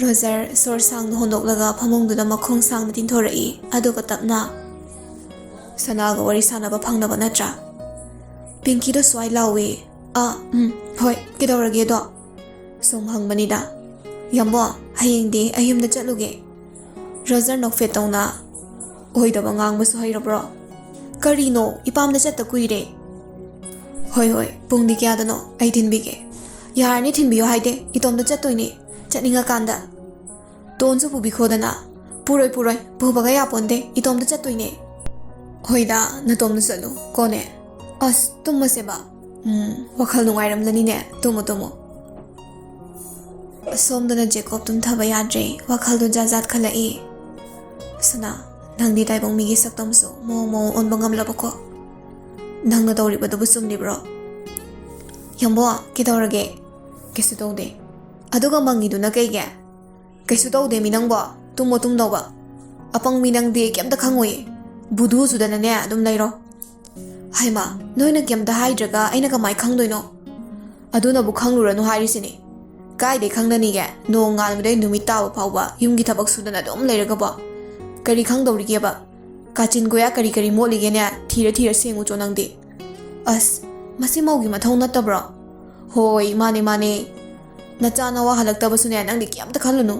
ꯔꯣꯖꯔ ꯁꯣꯔ ꯁꯥꯡꯅ ꯍꯣꯟꯗꯣꯛꯂꯒ ꯐꯃꯨꯡꯗꯨꯗ ꯃꯈꯣꯡ ꯁꯥꯡꯅ ꯇꯤꯡꯊꯣꯔꯛꯏ, ꯑꯗꯨꯒ ꯇꯞꯅ, "ꯁꯅꯥꯒ ꯋꯥꯔꯤ ꯁꯥꯟꯅꯕ ꯐꯪꯅꯕ ꯅꯠꯇ꯭ꯔꯥ?" ꯄꯤꯡꯀꯤꯗꯣ ꯁ꯭ꯋꯥꯏ ꯂꯥꯎꯏ꯫ "ꯑꯥ, ꯎꯝ, ꯍꯣꯏ, ꯀꯩꯗꯧꯔꯒꯦꯗꯣ?" ꯁꯨꯝ ꯍꯪꯕꯅꯤꯗ꯫ "ꯌꯥꯝꯕꯣ, ꯍꯌꯦꯡꯗꯤ ꯑꯩ ꯌꯨꯝꯗ ꯆꯠꯂꯨꯒꯦ꯫" ꯔꯣꯖꯔ ꯅꯣꯛꯐꯦꯠ ꯇꯧꯅ, "ꯑꯣꯏꯗꯕ ꯉꯥꯡꯕꯁꯨ ꯍꯩꯔꯕ꯭ꯔꯣ? ꯀꯔꯤꯅꯣ, ꯏꯄꯥꯝꯗ ꯆꯠꯇ ꯀꯨꯏꯔꯦ꯫" "ꯍꯣꯏ, ꯍꯣꯏ, ꯄꯨꯡꯗꯤ ꯀꯌꯥꯗꯅꯣ? ꯑꯩ ꯊꯤꯟꯕꯤꯒꯦ꯫" "ꯌꯥꯔꯅꯤ, ꯊꯤꯟꯕꯤꯌꯣ ꯍꯥꯏꯗꯦ, ꯏꯇꯣꯝꯇ ꯆꯠꯇꯣꯏꯅꯦ, ꯆꯠꯅꯤꯡꯉꯀꯥꯟꯗ꯫" "ꯇꯣꯟꯁꯨ ꯄꯨꯕꯤꯈꯣꯗꯅ꯫" "ꯄꯨꯔꯣꯏ, ꯄꯨꯔꯣꯏ, ꯄꯨꯕꯒ ꯌꯥꯄꯣꯟꯗꯦ, ꯏꯇꯣꯝꯇ ꯆꯠꯇꯣꯏꯅꯦ꯫" "ꯍꯣꯏꯗ, ꯅꯇꯣꯝꯇ ꯆꯠꯂꯨ, ꯀꯣꯅꯦ꯫" "ꯑꯁ, ꯇꯨꯝꯃꯁꯦꯕ꯫" "ꯎꯝ, ꯋꯥꯈꯜ ꯅꯨꯡꯉꯥꯏꯔꯝꯂꯅꯤꯅꯦ, ꯇꯨꯝꯃꯨ, ꯇꯨꯝꯃꯨ꯫" ꯑꯁꯣꯝꯗꯅ ꯖꯦꯀꯣꯕ ꯇꯨꯝꯊꯕ ꯌꯥꯗ꯭ꯔꯦ, ꯋꯥꯈꯜꯗꯣ ꯖꯥꯠ ꯖꯥꯠ ꯈꯜꯂꯛꯏ꯫ "ꯁꯅꯥ, ꯅꯪꯗꯤ ꯇꯥꯏꯕꯪ ꯃꯤꯒꯤ ꯁꯛꯇꯝꯁꯨ ꯃꯑꯣꯡ ꯃꯑꯣꯡ ꯑꯣꯟꯕ ꯉꯝꯂꯕꯀꯣ? ꯅꯪꯅ ꯇꯧꯔꯤꯕꯗꯨꯕꯨ ꯆꯨꯝꯂꯤꯕ꯭ꯔꯣ?" "ꯌꯥꯝꯕꯣ, ꯀꯩꯗꯧꯔꯒꯦ?" "ꯀꯩꯁꯨ ꯇꯧꯗꯦ꯫" "ꯑꯗꯨꯒ ꯃꯪꯉꯤꯗꯨꯅ ꯀꯩꯒꯤ?" "ꯀꯩꯁꯨ ꯇꯧꯗꯦ ꯃꯤ ꯅꯪꯕꯣ, ꯇꯨꯝꯃꯣ ꯇꯨꯝꯗꯧꯕ꯫ ꯑꯄꯪ ꯃꯤ ꯅꯪꯗꯤ ꯀꯩꯝꯇ ꯈꯪꯉꯣꯏꯌꯦ꯫ ꯚꯨꯗꯨ ꯆꯨꯗꯅꯅꯦ ꯑꯗꯨꯝ ꯂꯩꯔꯣ꯫" "ꯍꯩꯃꯥ, ꯅꯣꯏꯅ ꯀꯩꯝꯇ ꯍꯥꯏꯗ꯭ꯔꯒ ꯑꯩꯅ ꯀꯃꯥꯏ ꯈꯪꯗꯣꯏꯅꯣ?" "ꯑꯗꯨꯅꯕꯨ ꯈꯪꯂꯨꯔꯅꯨ ꯍꯥꯏꯔꯤꯁꯤꯅꯤ꯫ ꯀꯥꯏꯗꯩ ꯈꯪꯅꯅꯤꯒꯦ? ꯅꯣꯡ ꯉꯥꯟꯕꯗꯩ ꯅꯨꯃꯤꯠ ꯇꯥꯕ ꯐꯥꯎꯕ ꯌꯨꯝꯒꯤ ꯊꯕꯛ ꯁꯨꯗꯅ ꯑꯗꯨꯝ ꯂꯩꯔꯒꯕꯣ꯫ ꯀꯔꯤ ꯈꯪꯗꯧꯔꯤꯒꯦꯕ? ꯀꯥꯆꯤꯟ ꯀꯣꯌꯥ ꯀꯔꯤ ꯀꯔꯤ ꯃꯣꯠꯂꯤꯒꯦꯅꯦ? ꯊꯤꯔ ꯊꯤꯔ ꯁꯦꯡꯉꯨꯆꯣ ꯅꯪꯗꯤ꯫" "ꯑꯁ, ꯃꯁꯤ ꯃꯧꯒꯤ ꯃꯊꯧ ꯅꯠꯇꯕ꯭ꯔꯣ?" "ꯍꯣꯏ, ꯃꯥꯅꯦ, ꯃꯥꯅꯦ꯫ ꯅꯆꯥ ꯅꯋꯥ ꯍꯜꯂꯛꯇꯕꯁꯨꯅꯦ ꯅꯪꯗꯤ ꯀꯩꯝꯇ ꯈꯜꯂꯨꯅꯨ꯫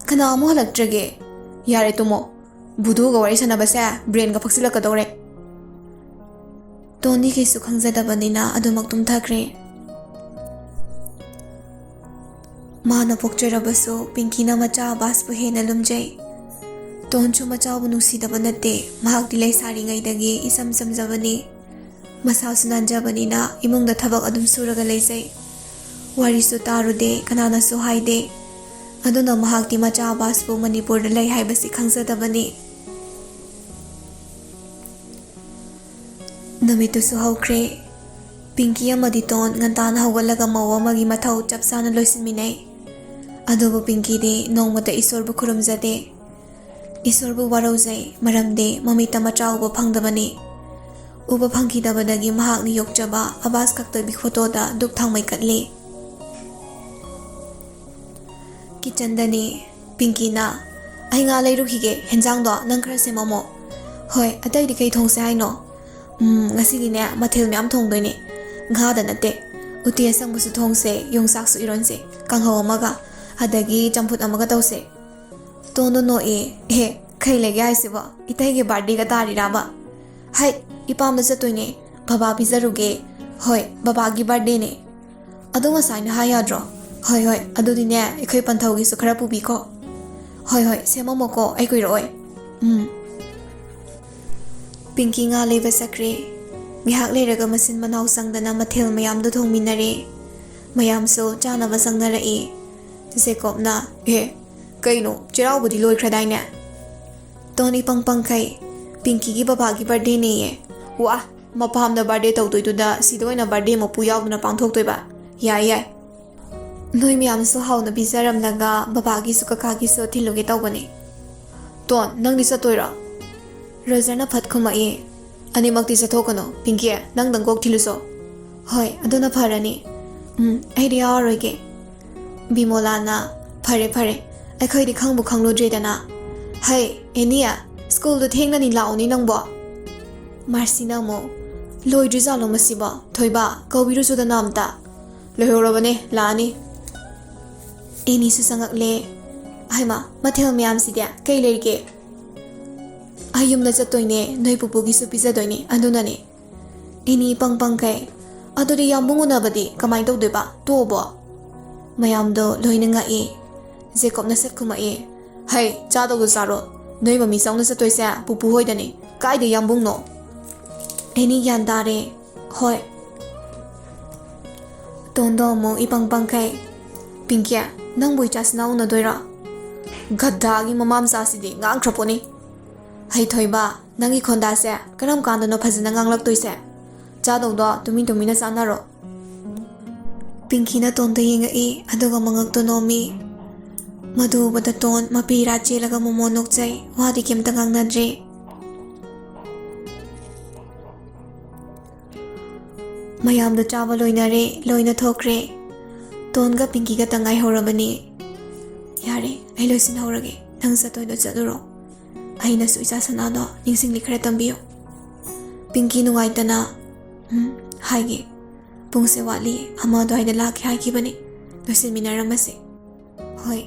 ꯀꯅꯥ ꯑꯃꯨꯛ ꯍꯜꯂꯛꯇ꯭ꯔꯒꯦ? ꯌꯥꯔꯦ, ꯇꯨꯝꯃꯣ꯫ ꯚꯨꯗꯨꯒ ꯋꯥꯔꯤ ꯁꯥꯟꯅꯕꯁꯦ ꯕ꯭ꯔꯦꯟꯒ ꯐꯛꯆꯤꯜꯂꯛꯀꯗꯧꯔꯦ꯫" ꯇꯣꯟꯗꯤ ꯀꯩꯁꯨ ꯈꯪꯖꯗꯕꯅꯤꯅ ꯑꯗꯨꯃꯛ ꯇꯨꯝꯊꯈ꯭ꯔꯦ꯫ ꯃꯥꯅ ꯄꯣꯛꯆꯔꯕꯁꯨ ꯄꯤꯡꯀꯤꯅ ꯃꯆꯥ ꯑꯕꯥꯁꯄꯨ ꯍꯦꯟꯅ ꯂꯨꯝꯖꯩ꯫ ꯇꯣꯟꯁꯨ ꯃꯆꯥꯕꯨ ꯅꯨꯡꯁꯤꯗꯕ ꯅꯠꯇꯦ, ꯃꯍꯥꯛꯇꯤ ꯂꯩꯁꯥꯔꯤꯉꯩꯗꯒꯤ ꯏꯆꯝ ꯆꯝꯖꯕꯅꯤ꯫ ꯃꯁꯥꯁꯨ ꯅꯥꯟꯖꯕꯅꯤꯅ ꯏꯃꯨꯡꯗ ꯊꯕꯛ ꯑꯗꯨꯝ ꯁꯨꯔꯒ ꯂꯩꯖꯩ꯫ ꯋꯥꯔꯤꯁꯨ ꯇꯥꯔꯨꯗꯦ, ꯀꯅꯥꯅꯁꯨ ꯍꯥꯏꯗꯦ꯫ ꯑꯗꯨꯅ ꯃꯍꯥꯛꯇꯤ ꯃꯆꯥ ꯑꯕꯥꯁꯄꯨ ꯃꯅꯤꯄꯨꯔꯗ ꯂꯩ ꯍꯥꯏꯕꯁꯤ ꯈꯪꯖꯗꯕꯅꯤ꯫ ꯅꯨꯃꯤꯠꯇꯨꯁꯨ ꯍꯧꯈ꯭ꯔꯦ꯫ ꯄꯤꯡꯀꯤ ꯑꯃꯗꯤ ꯇꯣꯟ ꯉꯟꯇꯥꯅ ꯍꯧꯒꯠꯂꯒ ꯃꯧ ꯑꯃꯒꯤ ꯃꯊꯧ ꯆꯞ ꯆꯥꯅ ꯂꯣꯏꯁꯤꯟꯃꯤꯟꯅꯩ꯫ ꯑꯗꯨꯕꯨ ꯄꯤꯡꯀꯤꯗꯤ ꯅꯣꯡꯃꯇ ꯏꯁꯣꯔꯕꯨ ꯈꯨꯔꯨꯝꯖꯗꯦ꯫ ꯏꯁꯣꯔꯕꯨ ꯋꯥꯔꯧꯖꯩ, ꯃꯔꯝꯗꯤ ꯃꯃꯤꯠꯇ ꯃꯆꯥ ꯎꯕ ꯐꯪꯗꯕꯅꯤ꯫ ꯎꯕ ꯐꯪꯈꯤꯗꯕꯗꯒꯤ ꯃꯍꯥꯛꯅ ꯌꯣꯛꯆꯕ ꯑꯕꯥꯁ ꯀꯛꯇꯕꯤ ꯐꯣꯇꯣꯗ ꯙꯨꯛ ꯊꯥꯎꯃꯩ ꯀꯠꯂꯤ꯫ ꯀꯤꯆꯟꯗꯅꯤ꯫ ꯄꯤꯡꯀꯤꯅ, "ꯑꯩ ꯉꯥ ꯂꯩꯔꯨꯈꯤꯒꯦ, ꯍꯦꯟꯖꯥꯡꯗꯣ ꯅꯪ ꯈꯔ ꯁꯦꯝꯃꯝꯃꯣ꯫" "ꯍꯣꯏ, ꯑꯇꯩꯗꯤ ꯀꯩ ꯊꯣꯡꯁꯦ ꯍꯥꯏꯅꯣ?" "ꯎꯝ, ꯉꯁꯤꯗꯤꯅꯦ ꯃꯊꯦꯜ ꯃꯌꯥꯝ ꯊꯣꯡꯗꯣꯏꯅꯦ꯫ ꯉꯥꯗ ꯅꯠꯇꯦ, ꯎꯇꯤ ꯑꯁꯪꯕꯁꯨ ꯊꯣꯡꯁꯦ, ꯌꯣꯡꯆꯥꯛꯁꯨ ꯏꯔꯣꯟꯁꯦ, ꯀꯥꯡꯍꯧ ꯑꯃꯒ, ꯑꯗꯒꯤ ꯆꯝꯐꯨꯠ ꯑꯃꯒ ꯇꯧꯁꯦ꯫" ꯇꯣꯟꯗꯣ ꯅꯣꯛꯑꯦ꯫ "ꯑꯦ, ꯀꯩ ꯂꯩꯒꯦ ꯍꯥꯏꯁꯤꯕꯣ? ꯏꯇꯩꯒꯤ ꯕꯥꯔꯗꯦꯒ ꯇꯥꯔꯤꯔꯥꯕ?" "ꯍꯩ, ꯏꯄꯥꯝꯗ ꯆꯠꯇꯣꯏꯅꯦ꯫ ꯕꯕꯥ ꯄꯤꯖꯔꯨꯒꯦ꯫ ꯍꯣꯏ, ꯕꯕꯥꯒꯤ ꯕꯥꯔꯗꯦꯅꯦ꯫ ꯑꯗꯣ ꯉꯁꯥꯏꯅ ꯍꯥꯏ ꯌꯥꯗ꯭ꯔꯣ? ꯍꯣꯏ, ꯍꯣꯏ, ꯑꯗꯨꯗꯤꯅꯦ, ꯑꯩꯈꯣꯏ ꯄꯟꯊꯧꯒꯤꯁꯨ ꯈꯔ ꯄꯨꯕꯤꯈꯣ꯫ ꯍꯣꯏ, ꯍꯣꯏ, ꯁꯦꯝꯃꯝꯃꯣꯀꯣ, ꯑꯩ ꯀꯨꯏꯔꯛꯑꯣꯏ꯫ ꯎꯝ꯫ ꯄꯤꯡꯀꯤ ꯉꯥ ꯂꯩꯕ ꯆꯠꯈ꯭ꯔꯦ꯫ ꯉꯥꯏꯍꯥꯛ ꯂꯩꯔꯒ ꯃꯆꯤꯟ ꯃꯅꯥꯎ ꯆꯪꯗꯅ ꯃꯊꯦꯜ ꯃꯌꯥꯝꯗꯨ ꯊꯣꯡꯃꯤꯟꯅꯔꯦ꯫ ꯃꯌꯥꯝꯁꯨ ꯆꯥꯅꯕ ꯆꯪꯅꯔꯛꯏ꯫ ꯖꯦꯀꯣꯕꯅ, "ꯑꯦ, ꯀꯩꯅꯣ, ꯆꯩꯔꯥꯎꯕꯗꯤ ꯂꯣꯏꯈ꯭ꯔꯗꯥꯏꯅꯦ?" ꯇꯣꯟ ꯏꯄꯪ ꯄꯪꯈꯩ, "ꯄꯤꯡꯀꯤꯒꯤ ꯕꯕꯥꯒꯤ ꯕꯥꯔꯗꯦꯅꯦꯌꯦ꯫" "ꯋꯥ, ꯃꯄꯥꯝꯗ ꯕꯥꯔꯗꯦ ꯇꯧꯗꯣꯏꯗꯨꯗ ꯁꯤꯗ ꯑꯣꯏꯅ ꯕꯥꯔꯗꯦ ꯃꯄꯨ ꯌꯥꯎꯗꯅ ꯄꯥꯡꯊꯣꯛꯇꯣꯏꯕ? ꯌꯥꯏ, ꯌꯥꯏ꯫ ꯅꯣꯏ ꯃꯌꯥꯝꯁꯨ ꯍꯥꯎꯅ ꯄꯤꯖꯔꯝꯂꯒ ꯕꯕꯥꯒꯤꯁꯨ ꯀꯀꯥꯒꯤꯁꯨ ꯊꯤꯜꯂꯨꯒꯦ ꯇꯧꯕꯅꯦ꯫" "ꯇꯣꯟ, ꯅꯪꯗꯤ ꯆꯠꯇꯣꯏꯔꯣ?" ꯔꯣꯖꯔꯅ ꯐꯠ ꯈꯨꯝꯃꯛꯏ꯫ "ꯑꯅꯤꯃꯛꯇꯤ ꯆꯠꯊꯣꯛꯀꯅꯨ꯫ ꯄꯤꯡꯀꯤ, ꯅꯪꯗꯪ ꯀꯣꯛ ꯊꯤꯜꯂꯨꯁꯣ꯫" "ꯍꯣꯏ, ꯑꯗꯨꯅ ꯐꯔꯅꯤ꯫ ꯎꯝ, ꯑꯩꯗꯤ ꯌꯥꯎꯔꯔꯣꯏꯒꯦ꯫" ꯕꯤꯃꯣꯂꯥꯅ, "ꯐꯔꯦ, ꯐꯔꯦ, ꯑꯩꯈꯣꯏꯗꯤ ꯈꯪꯕꯨ ꯈꯪꯂꯨꯗ꯭ꯔꯦꯗꯅ꯫ ꯍꯩ, ꯑꯦꯅꯤ, ꯁ꯭ꯀꯨꯜꯗꯣ ꯊꯦꯡꯅꯅꯤ ꯂꯥꯛꯑꯣꯅꯦ ꯅꯪꯕꯣ꯫" ꯃꯥꯔꯁꯤꯅ ꯑꯃꯨꯛ, "ꯂꯣꯏꯗ꯭ꯔꯤꯖꯥꯠꯂꯣ ꯃꯁꯤꯕꯣ? ꯊꯣꯏꯕ, ꯀꯧꯕꯤꯔꯨꯆꯣꯗꯅ ꯑꯝꯇ꯫" "ꯂꯣꯏꯍꯧꯔꯕꯅꯦ, ꯂꯥꯛꯑꯅꯤ꯫" ꯑꯦꯅꯤꯁꯨ ꯆꯪꯉꯛꯂꯦ꯫ "ꯍꯩꯃꯥ, ꯃꯊꯦꯜ ꯃꯌꯥꯝꯁꯤꯗꯤ ꯀꯩ ꯂꯩꯔꯤꯒꯦ?" "ꯑꯩ ꯌꯨꯝꯗ ꯆꯠꯇꯣꯏꯅꯦ, ꯅꯣꯏ ꯄꯨꯄꯨꯒꯤꯁꯨ ꯄꯤꯖꯗꯣꯏꯅꯦ, ꯑꯗꯨꯅꯅꯦ꯫" ꯑꯦꯅꯤ ꯏꯄꯪ ꯄꯪꯈꯩ, "ꯑꯗꯨꯗꯤ ꯌꯥꯝꯕꯨꯡ ꯎꯅꯕꯗꯤ ꯀꯃꯥꯏꯅ ꯇꯧꯗꯣꯏꯕ? ꯇꯣꯛꯑꯕꯣ?" ꯃꯌꯥꯝꯗꯣ ꯂꯣꯏꯅ ꯉꯛꯏ꯫ ꯖꯦꯀꯣꯕꯅ ꯁꯠ ꯈꯨꯝꯃꯛꯏ, "ꯍꯩ, ꯆꯥꯗꯧꯗꯣ ꯆꯥꯔꯣ꯫ ꯅꯣꯏ ꯃꯃꯤ ꯆꯥꯎꯅ ꯆꯠꯇꯣꯏꯁꯦ ꯄꯨꯄꯨ ꯍꯣꯏꯗꯅꯦ꯫ ꯀꯥꯏꯗ ꯌꯥꯝꯕꯨꯡꯅꯣ?" ꯑꯦꯅꯤ ꯒ꯭ꯌꯥꯟ ꯇꯥꯔꯦ꯫ "ꯍꯣꯏ꯫" ꯇꯣꯟꯗꯣ ꯑꯃꯨꯛ ꯏꯄꯪ ꯄꯪꯈꯩ, "ꯄꯤꯡꯀꯤ, ꯅꯪꯕꯨ ꯏꯆꯥꯁꯤꯅ ꯎꯅꯗꯣꯏꯔꯣ?" ꯒꯙꯥꯒꯤ ꯃꯃꯥ ꯃꯆꯥꯁꯤꯗꯤ ꯉꯥꯡꯈ꯭ꯔ ꯄꯣꯠꯅꯤ꯫ "ꯍꯩꯊꯣꯏꯕ, ꯅꯪꯒꯤ ꯈꯣꯟꯗꯥꯁꯦ ꯀꯔꯝ ꯀꯥꯟꯗꯅꯣ ꯐꯖꯅ ꯉꯥꯡꯂꯛꯇꯣꯏꯁꯦ? ꯆꯥꯗꯧꯗꯣ ꯇꯨꯃꯤꯟ ꯇꯨꯃꯤꯟꯅ ꯆꯥꯅꯔꯣ꯫" ꯄꯤꯡꯀꯤꯅ ꯇꯣꯟꯗ ꯌꯦꯡꯉꯛꯏ, ꯑꯗꯨꯒ ꯃꯉꯛꯇꯣ ꯅꯣꯝꯃꯤ꯫ ꯃꯗꯨ ꯎꯕꯗ ꯇꯣꯟ ꯃꯄꯤ ꯏꯔꯥ ꯆꯦꯜꯂꯒ ꯃꯣꯃꯣꯟ ꯅꯣꯛꯆꯩ, ꯋꯥꯗꯤ ꯀꯩꯝꯇ ꯉꯥꯡꯅꯗ꯭ꯔꯦ꯫ ꯃꯌꯥꯝꯗꯣ ꯆꯥꯕ ꯂꯣꯏꯅꯔꯦ, ꯂꯣꯏꯅ ꯊꯣꯛꯈ꯭ꯔꯦ꯫ ꯇꯣꯟꯒ ꯄꯤꯡꯀꯤꯒꯇ ꯉꯥꯏꯍꯧꯔꯕꯅꯤ꯫ "ꯌꯥꯔꯦ, ꯑꯩ ꯂꯣꯏꯁꯤꯟꯍꯧꯔꯒꯦ, ꯅꯪ ꯆꯠꯇꯣꯏꯗꯣ ꯆꯠꯂꯨꯔꯣ꯫ ꯑꯩꯅꯁꯨ ꯏꯆꯥ ꯁꯅꯥꯗꯣ ꯅꯤꯡꯁꯤꯡꯂꯤ ꯈꯔ ꯇꯝꯕꯤꯌꯨ꯫" ꯄꯤꯡꯀꯤ ꯅꯨꯡꯉꯥꯏꯇꯅ, "ꯎꯝ, ꯍꯥꯏꯒꯦ꯫ ꯄꯨꯡꯁꯦ ꯋꯥꯠꯂꯤ, ꯑꯃ ꯑꯗꯨꯋꯥꯏꯗ ꯂꯥꯛꯀꯦ ꯍꯥꯏꯈꯤꯕꯅꯤ꯫ ꯂꯣꯏꯁꯤꯟꯃꯤꯟꯅꯔꯝꯃꯁꯦ꯫" "ꯍꯣꯏ꯫"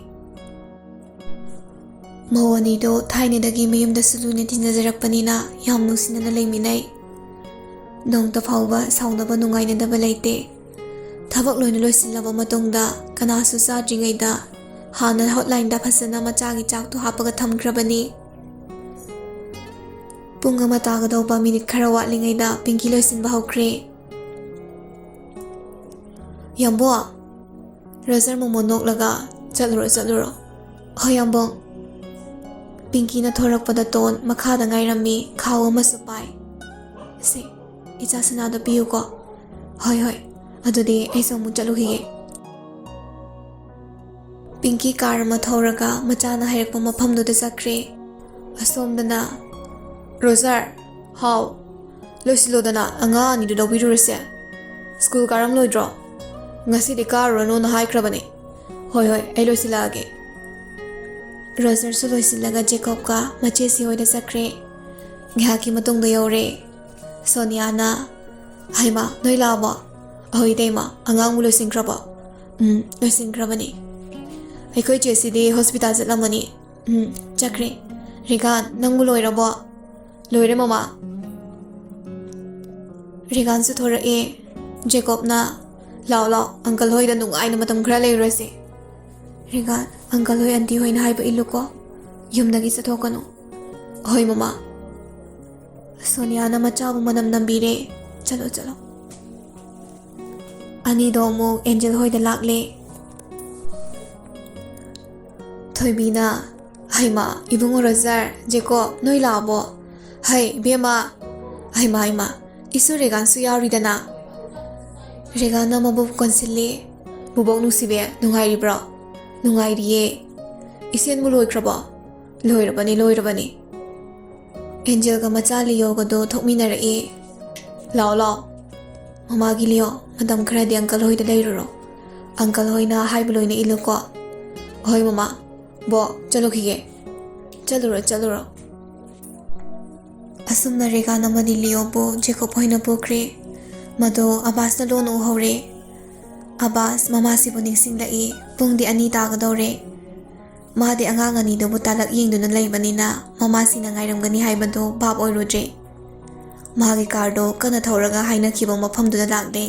ꯃꯧ ꯑꯅꯤꯗꯣ ꯊꯥꯏꯅꯗꯒꯤ ꯃꯌꯨꯝꯗꯁꯨ ꯂꯨꯅ ꯇꯤꯟꯅꯖꯔꯛꯄꯅꯤꯅ ꯌꯥꯝ ꯅꯨꯡꯁꯤꯅꯅ ꯂꯩꯃꯤꯟꯅꯩ꯫ ꯅꯣꯡꯇ ꯐꯥꯎꯕ ꯁꯥꯎꯅꯕ ꯅꯨꯡꯉꯥꯏꯅꯗꯕ ꯂꯩꯇꯦ꯫ ꯊꯕꯛ ꯂꯣꯏꯅ ꯂꯣꯏꯁꯤꯜꯂꯕ ꯃꯇꯨꯡꯗ ꯀꯅꯥꯁꯨ ꯆꯥꯗ꯭ꯔꯤꯉꯩꯗ ꯍꯥꯟꯅ ꯍꯣꯠꯂꯥꯏꯟꯗ ꯐꯖꯅ ꯃꯆꯥꯒꯤ ꯆꯥꯛꯇꯣ ꯍꯥꯞꯄꯒ ꯊꯝꯈ꯭ꯔꯕꯅꯤ꯫ ꯄꯨꯡ ꯑꯃ ꯇꯥꯒꯗꯧꯕ ꯃꯤꯅꯤꯠ ꯈꯔ ꯋꯥꯠꯂꯤꯉꯩꯗ ꯄꯤꯡꯀꯤ ꯂꯣꯏꯁꯤꯟꯕ ꯍꯧꯈ꯭ꯔꯦ꯫ "ꯌꯥꯝꯕꯣ!" ꯔꯣꯖꯔ ꯃꯣꯃꯣꯟ ꯅꯣꯛꯂꯒ, "ꯆꯠꯂꯨꯔꯣ, ꯆꯠꯂꯨꯔꯣ꯫ ꯍꯣꯏ, ꯌꯥꯝꯕꯣꯡ꯫" ꯄꯤꯡꯀꯤꯅ ꯊꯣꯔꯛꯄꯗ ꯇꯣꯟ ꯃꯈꯥꯗ ꯉꯥꯏꯔꯝꯃꯤ, ꯈꯥꯎ ꯑꯃꯁꯨ ꯄꯥꯏ꯫ "ꯁꯦ, ꯏꯆꯥ ꯁꯅꯥꯗꯣ ꯄꯤꯌꯨꯀꯣ꯫" "ꯍꯣꯏ, ꯍꯣꯏ꯫ ꯑꯗꯨꯗꯤ ꯑꯩꯁꯨ ꯑꯃꯨꯛ ꯆꯠꯂꯨꯈꯤꯒꯦ꯫" ꯄꯤꯡꯀꯤ ꯀꯥꯔ ꯑꯃ ꯊꯧꯔꯒ ꯃꯆꯥꯅ ꯍꯥꯏꯔꯛꯄ ꯃꯐꯝꯗꯨꯗ ꯆꯠꯈ꯭ꯔꯦ꯫ ꯑꯁꯣꯝꯗꯅ, "ꯔꯣꯖꯔ!" "ꯍꯥꯎ?" "ꯂꯣꯏꯁꯤꯜꯂꯣꯗꯅ, ꯑꯉꯥꯡ ꯑꯅꯤꯗꯨ ꯂꯧꯕꯤꯔꯨꯔꯁꯦ꯫ ꯁ꯭ꯀꯨꯜ ꯀꯥꯔꯝꯂꯣꯏꯗ꯭ꯔꯣ?" "ꯉꯁꯤꯗꯤ ꯀꯥꯔꯨꯔꯅꯨꯅ ꯍꯥꯏꯈ꯭ꯔꯕꯅꯦ꯫" "ꯍꯣꯏ, ꯍꯣꯏ, ꯑꯩ ꯂꯣꯏꯁꯤꯜꯂꯛꯑꯒꯦ꯫" ꯔꯣꯖꯔꯁꯨ ꯂꯣꯏꯁꯤꯜꯂꯒ ꯖꯦꯀꯣꯕꯀ ꯃꯆꯦꯁꯤ ꯍꯣꯏꯗ ꯆꯠꯈ꯭ꯔꯦ꯫ ꯉꯥꯏꯍꯥꯛꯀꯤ ꯃꯇꯨꯡꯗ ꯌꯧꯔꯦ꯫ ꯁꯣꯅꯤꯌꯥꯅ, "ꯍꯩꯃꯥ, ꯅꯣꯏ ꯂꯥꯛꯑꯕꯣ? ꯑꯍꯣꯏ, ꯏꯇꯩꯃ, ꯑꯉꯥꯡꯕꯨ ꯂꯣꯏꯁꯤꯟꯈ꯭ꯔꯕꯣ?" "ꯎꯝ, ꯂꯣꯏꯁꯤꯟꯈ꯭ꯔꯕꯅꯤ꯫" "ꯑꯩꯈꯣꯏ ꯆꯦꯁꯤꯗꯤ ꯍꯣꯁꯄꯤꯇꯥꯜ ꯆꯠꯂꯝꯃꯅꯤ꯫" "ꯎꯝ, ꯆꯠꯈ꯭ꯔꯦ꯫" "ꯔꯤꯒꯥꯟ, ꯅꯪꯕꯨ ꯂꯣꯏꯔꯕꯣ?" "ꯂꯣꯏꯔꯦ, ꯃꯃꯥ꯫" ꯔꯤꯒꯥꯟꯁꯨ ꯊꯣꯔꯛꯑꯦ꯫ ꯖꯦꯀꯣꯕꯅ, "ꯂꯥꯛꯑꯣ, ꯂꯥꯛꯑꯣ, ꯑꯪꯀꯜ ꯍꯣꯏꯗ ꯅꯨꯡꯉꯥꯏꯅ ꯃꯇꯝ ꯈꯔ ꯂꯩꯔꯨꯔꯁꯤ꯫" ꯔꯤꯒꯥꯟ, "ꯑꯪꯀꯜ ꯍꯣꯏ, ꯑꯟꯇꯤ ꯍꯣꯏꯅ ꯍꯥꯏꯕ ꯏꯜꯂꯨꯀꯣ꯫ ꯌꯨꯝꯗꯒꯤ ꯆꯠꯊꯣꯛꯀꯅꯨ꯫" "ꯍꯣꯏ, ꯃꯃꯥ꯫" ꯁꯣꯅꯤꯌꯥꯅ ꯃꯆꯥꯕꯨ ꯃꯅꯝ ꯅꯝꯕꯤꯔꯦ꯫ "ꯆꯠꯂꯣ, ꯆꯠꯂꯣ꯫" ꯑꯅꯤꯗꯣ ꯑꯃꯨꯛ ꯑꯦꯟꯖꯦꯜ ꯍꯣꯏꯗ ꯂꯥꯛꯂꯦ꯫ ꯊꯣꯏꯕꯤꯅ, "ꯍꯩꯃꯥ, ꯏꯕꯨꯡꯉꯣ ꯔꯣꯖꯔ, ꯖꯦꯀꯣꯕ, ꯅꯣꯏ ꯂꯥꯛꯑꯕꯣ? ꯍꯩ, ꯏꯕꯦꯝꯃ, ꯍꯩꯃꯥ, ꯍꯩꯃꯥ, ꯏꯁꯨ ꯔꯦꯒꯥꯟꯁꯨ ꯌꯥꯎꯔꯤꯗꯅ?" ꯔꯦꯒꯥꯟꯅ ꯃꯕꯨꯛ ꯀꯣꯟꯁꯤꯜꯂꯤ꯫ "ꯕꯣꯕꯣꯛ ꯅꯨꯡꯁꯤꯕꯤ, ꯅꯨꯡꯉꯥꯏꯔꯤꯕ꯭ꯔꯣ?" "ꯅꯨꯡꯉꯥꯏꯔꯤꯌꯦ꯫" "ꯏꯁꯦꯟꯕꯨ ꯂꯣꯏꯈ꯭ꯔꯕꯣ?" "ꯂꯣꯏꯔꯕꯅꯤ, ꯂꯣꯏꯔꯕꯅꯤ꯫" ꯑꯦꯟꯖꯦꯜꯒ ꯃꯆꯥ ꯂꯤꯌꯣꯒꯗꯣ ꯊꯣꯛꯃꯤꯟꯅꯔꯛꯏ꯫ "ꯂꯥꯛꯑꯣ, ꯂꯥꯛꯑꯣ꯫ ꯃꯃꯥꯒꯤ ꯂꯤꯌꯣ, ꯃꯇꯝ ꯈꯔꯗꯤ ꯑꯪꯀꯜ ꯍꯣꯏꯗ ꯂꯩꯔꯨꯔꯣ꯫ ꯑꯪꯀꯜ ꯍꯣꯏꯅ ꯍꯥꯏꯕ ꯂꯣꯏꯅ ꯏꯜꯂꯨꯀꯣ꯫" "ꯍꯣꯏ, ꯃꯃꯥ꯫ ꯕꯣ, ꯆꯠꯂꯨꯈꯤꯒꯦ꯫" "ꯆꯠꯂꯨꯔꯣ, ꯆꯠꯂꯨꯔꯣ꯫" ꯑꯁꯨꯝꯅ ꯔꯦꯒꯥꯟ ꯑꯃꯗꯤ ꯂꯤꯌꯣꯕꯨ ꯖꯦꯀꯣꯕ ꯍꯣꯏꯅ ꯄꯨꯈ꯭ꯔꯦ꯫ ꯃꯗꯣ ꯑꯕꯥꯁꯅ ꯂꯣꯟꯅ ꯎꯍꯧꯔꯦ꯫ ꯑꯕꯥꯁ ꯃꯃꯥꯁꯤꯕꯨ ꯅꯤꯡꯁꯤꯡꯂꯛꯏ꯫ ꯄꯨꯡꯗꯤ ꯑꯅꯤ ꯇꯥꯒꯗꯧꯔꯦ꯫ ꯃꯥꯗꯤ ꯑꯉꯥꯡ ꯑꯅꯤꯗꯨꯕꯨ ꯇꯥꯂꯛ ꯌꯦꯡꯗꯨꯅ ꯂꯩꯕꯅꯤꯅ ꯃꯃꯥꯁꯤꯅ ꯉꯥꯏꯔꯝꯒꯅꯤ ꯍꯥꯏꯕꯗꯨ ꯚꯥꯞ ꯑꯣꯏꯔꯨꯗ꯭ꯔꯦ꯫ ꯃꯥꯒꯤ ꯀꯥꯔꯗꯣ ꯀꯟꯅ ꯊꯧꯔꯒ ꯍꯥꯏꯅꯈꯤꯕ ꯃꯐꯝꯗꯨꯗ ꯂꯥꯛꯂꯦ꯫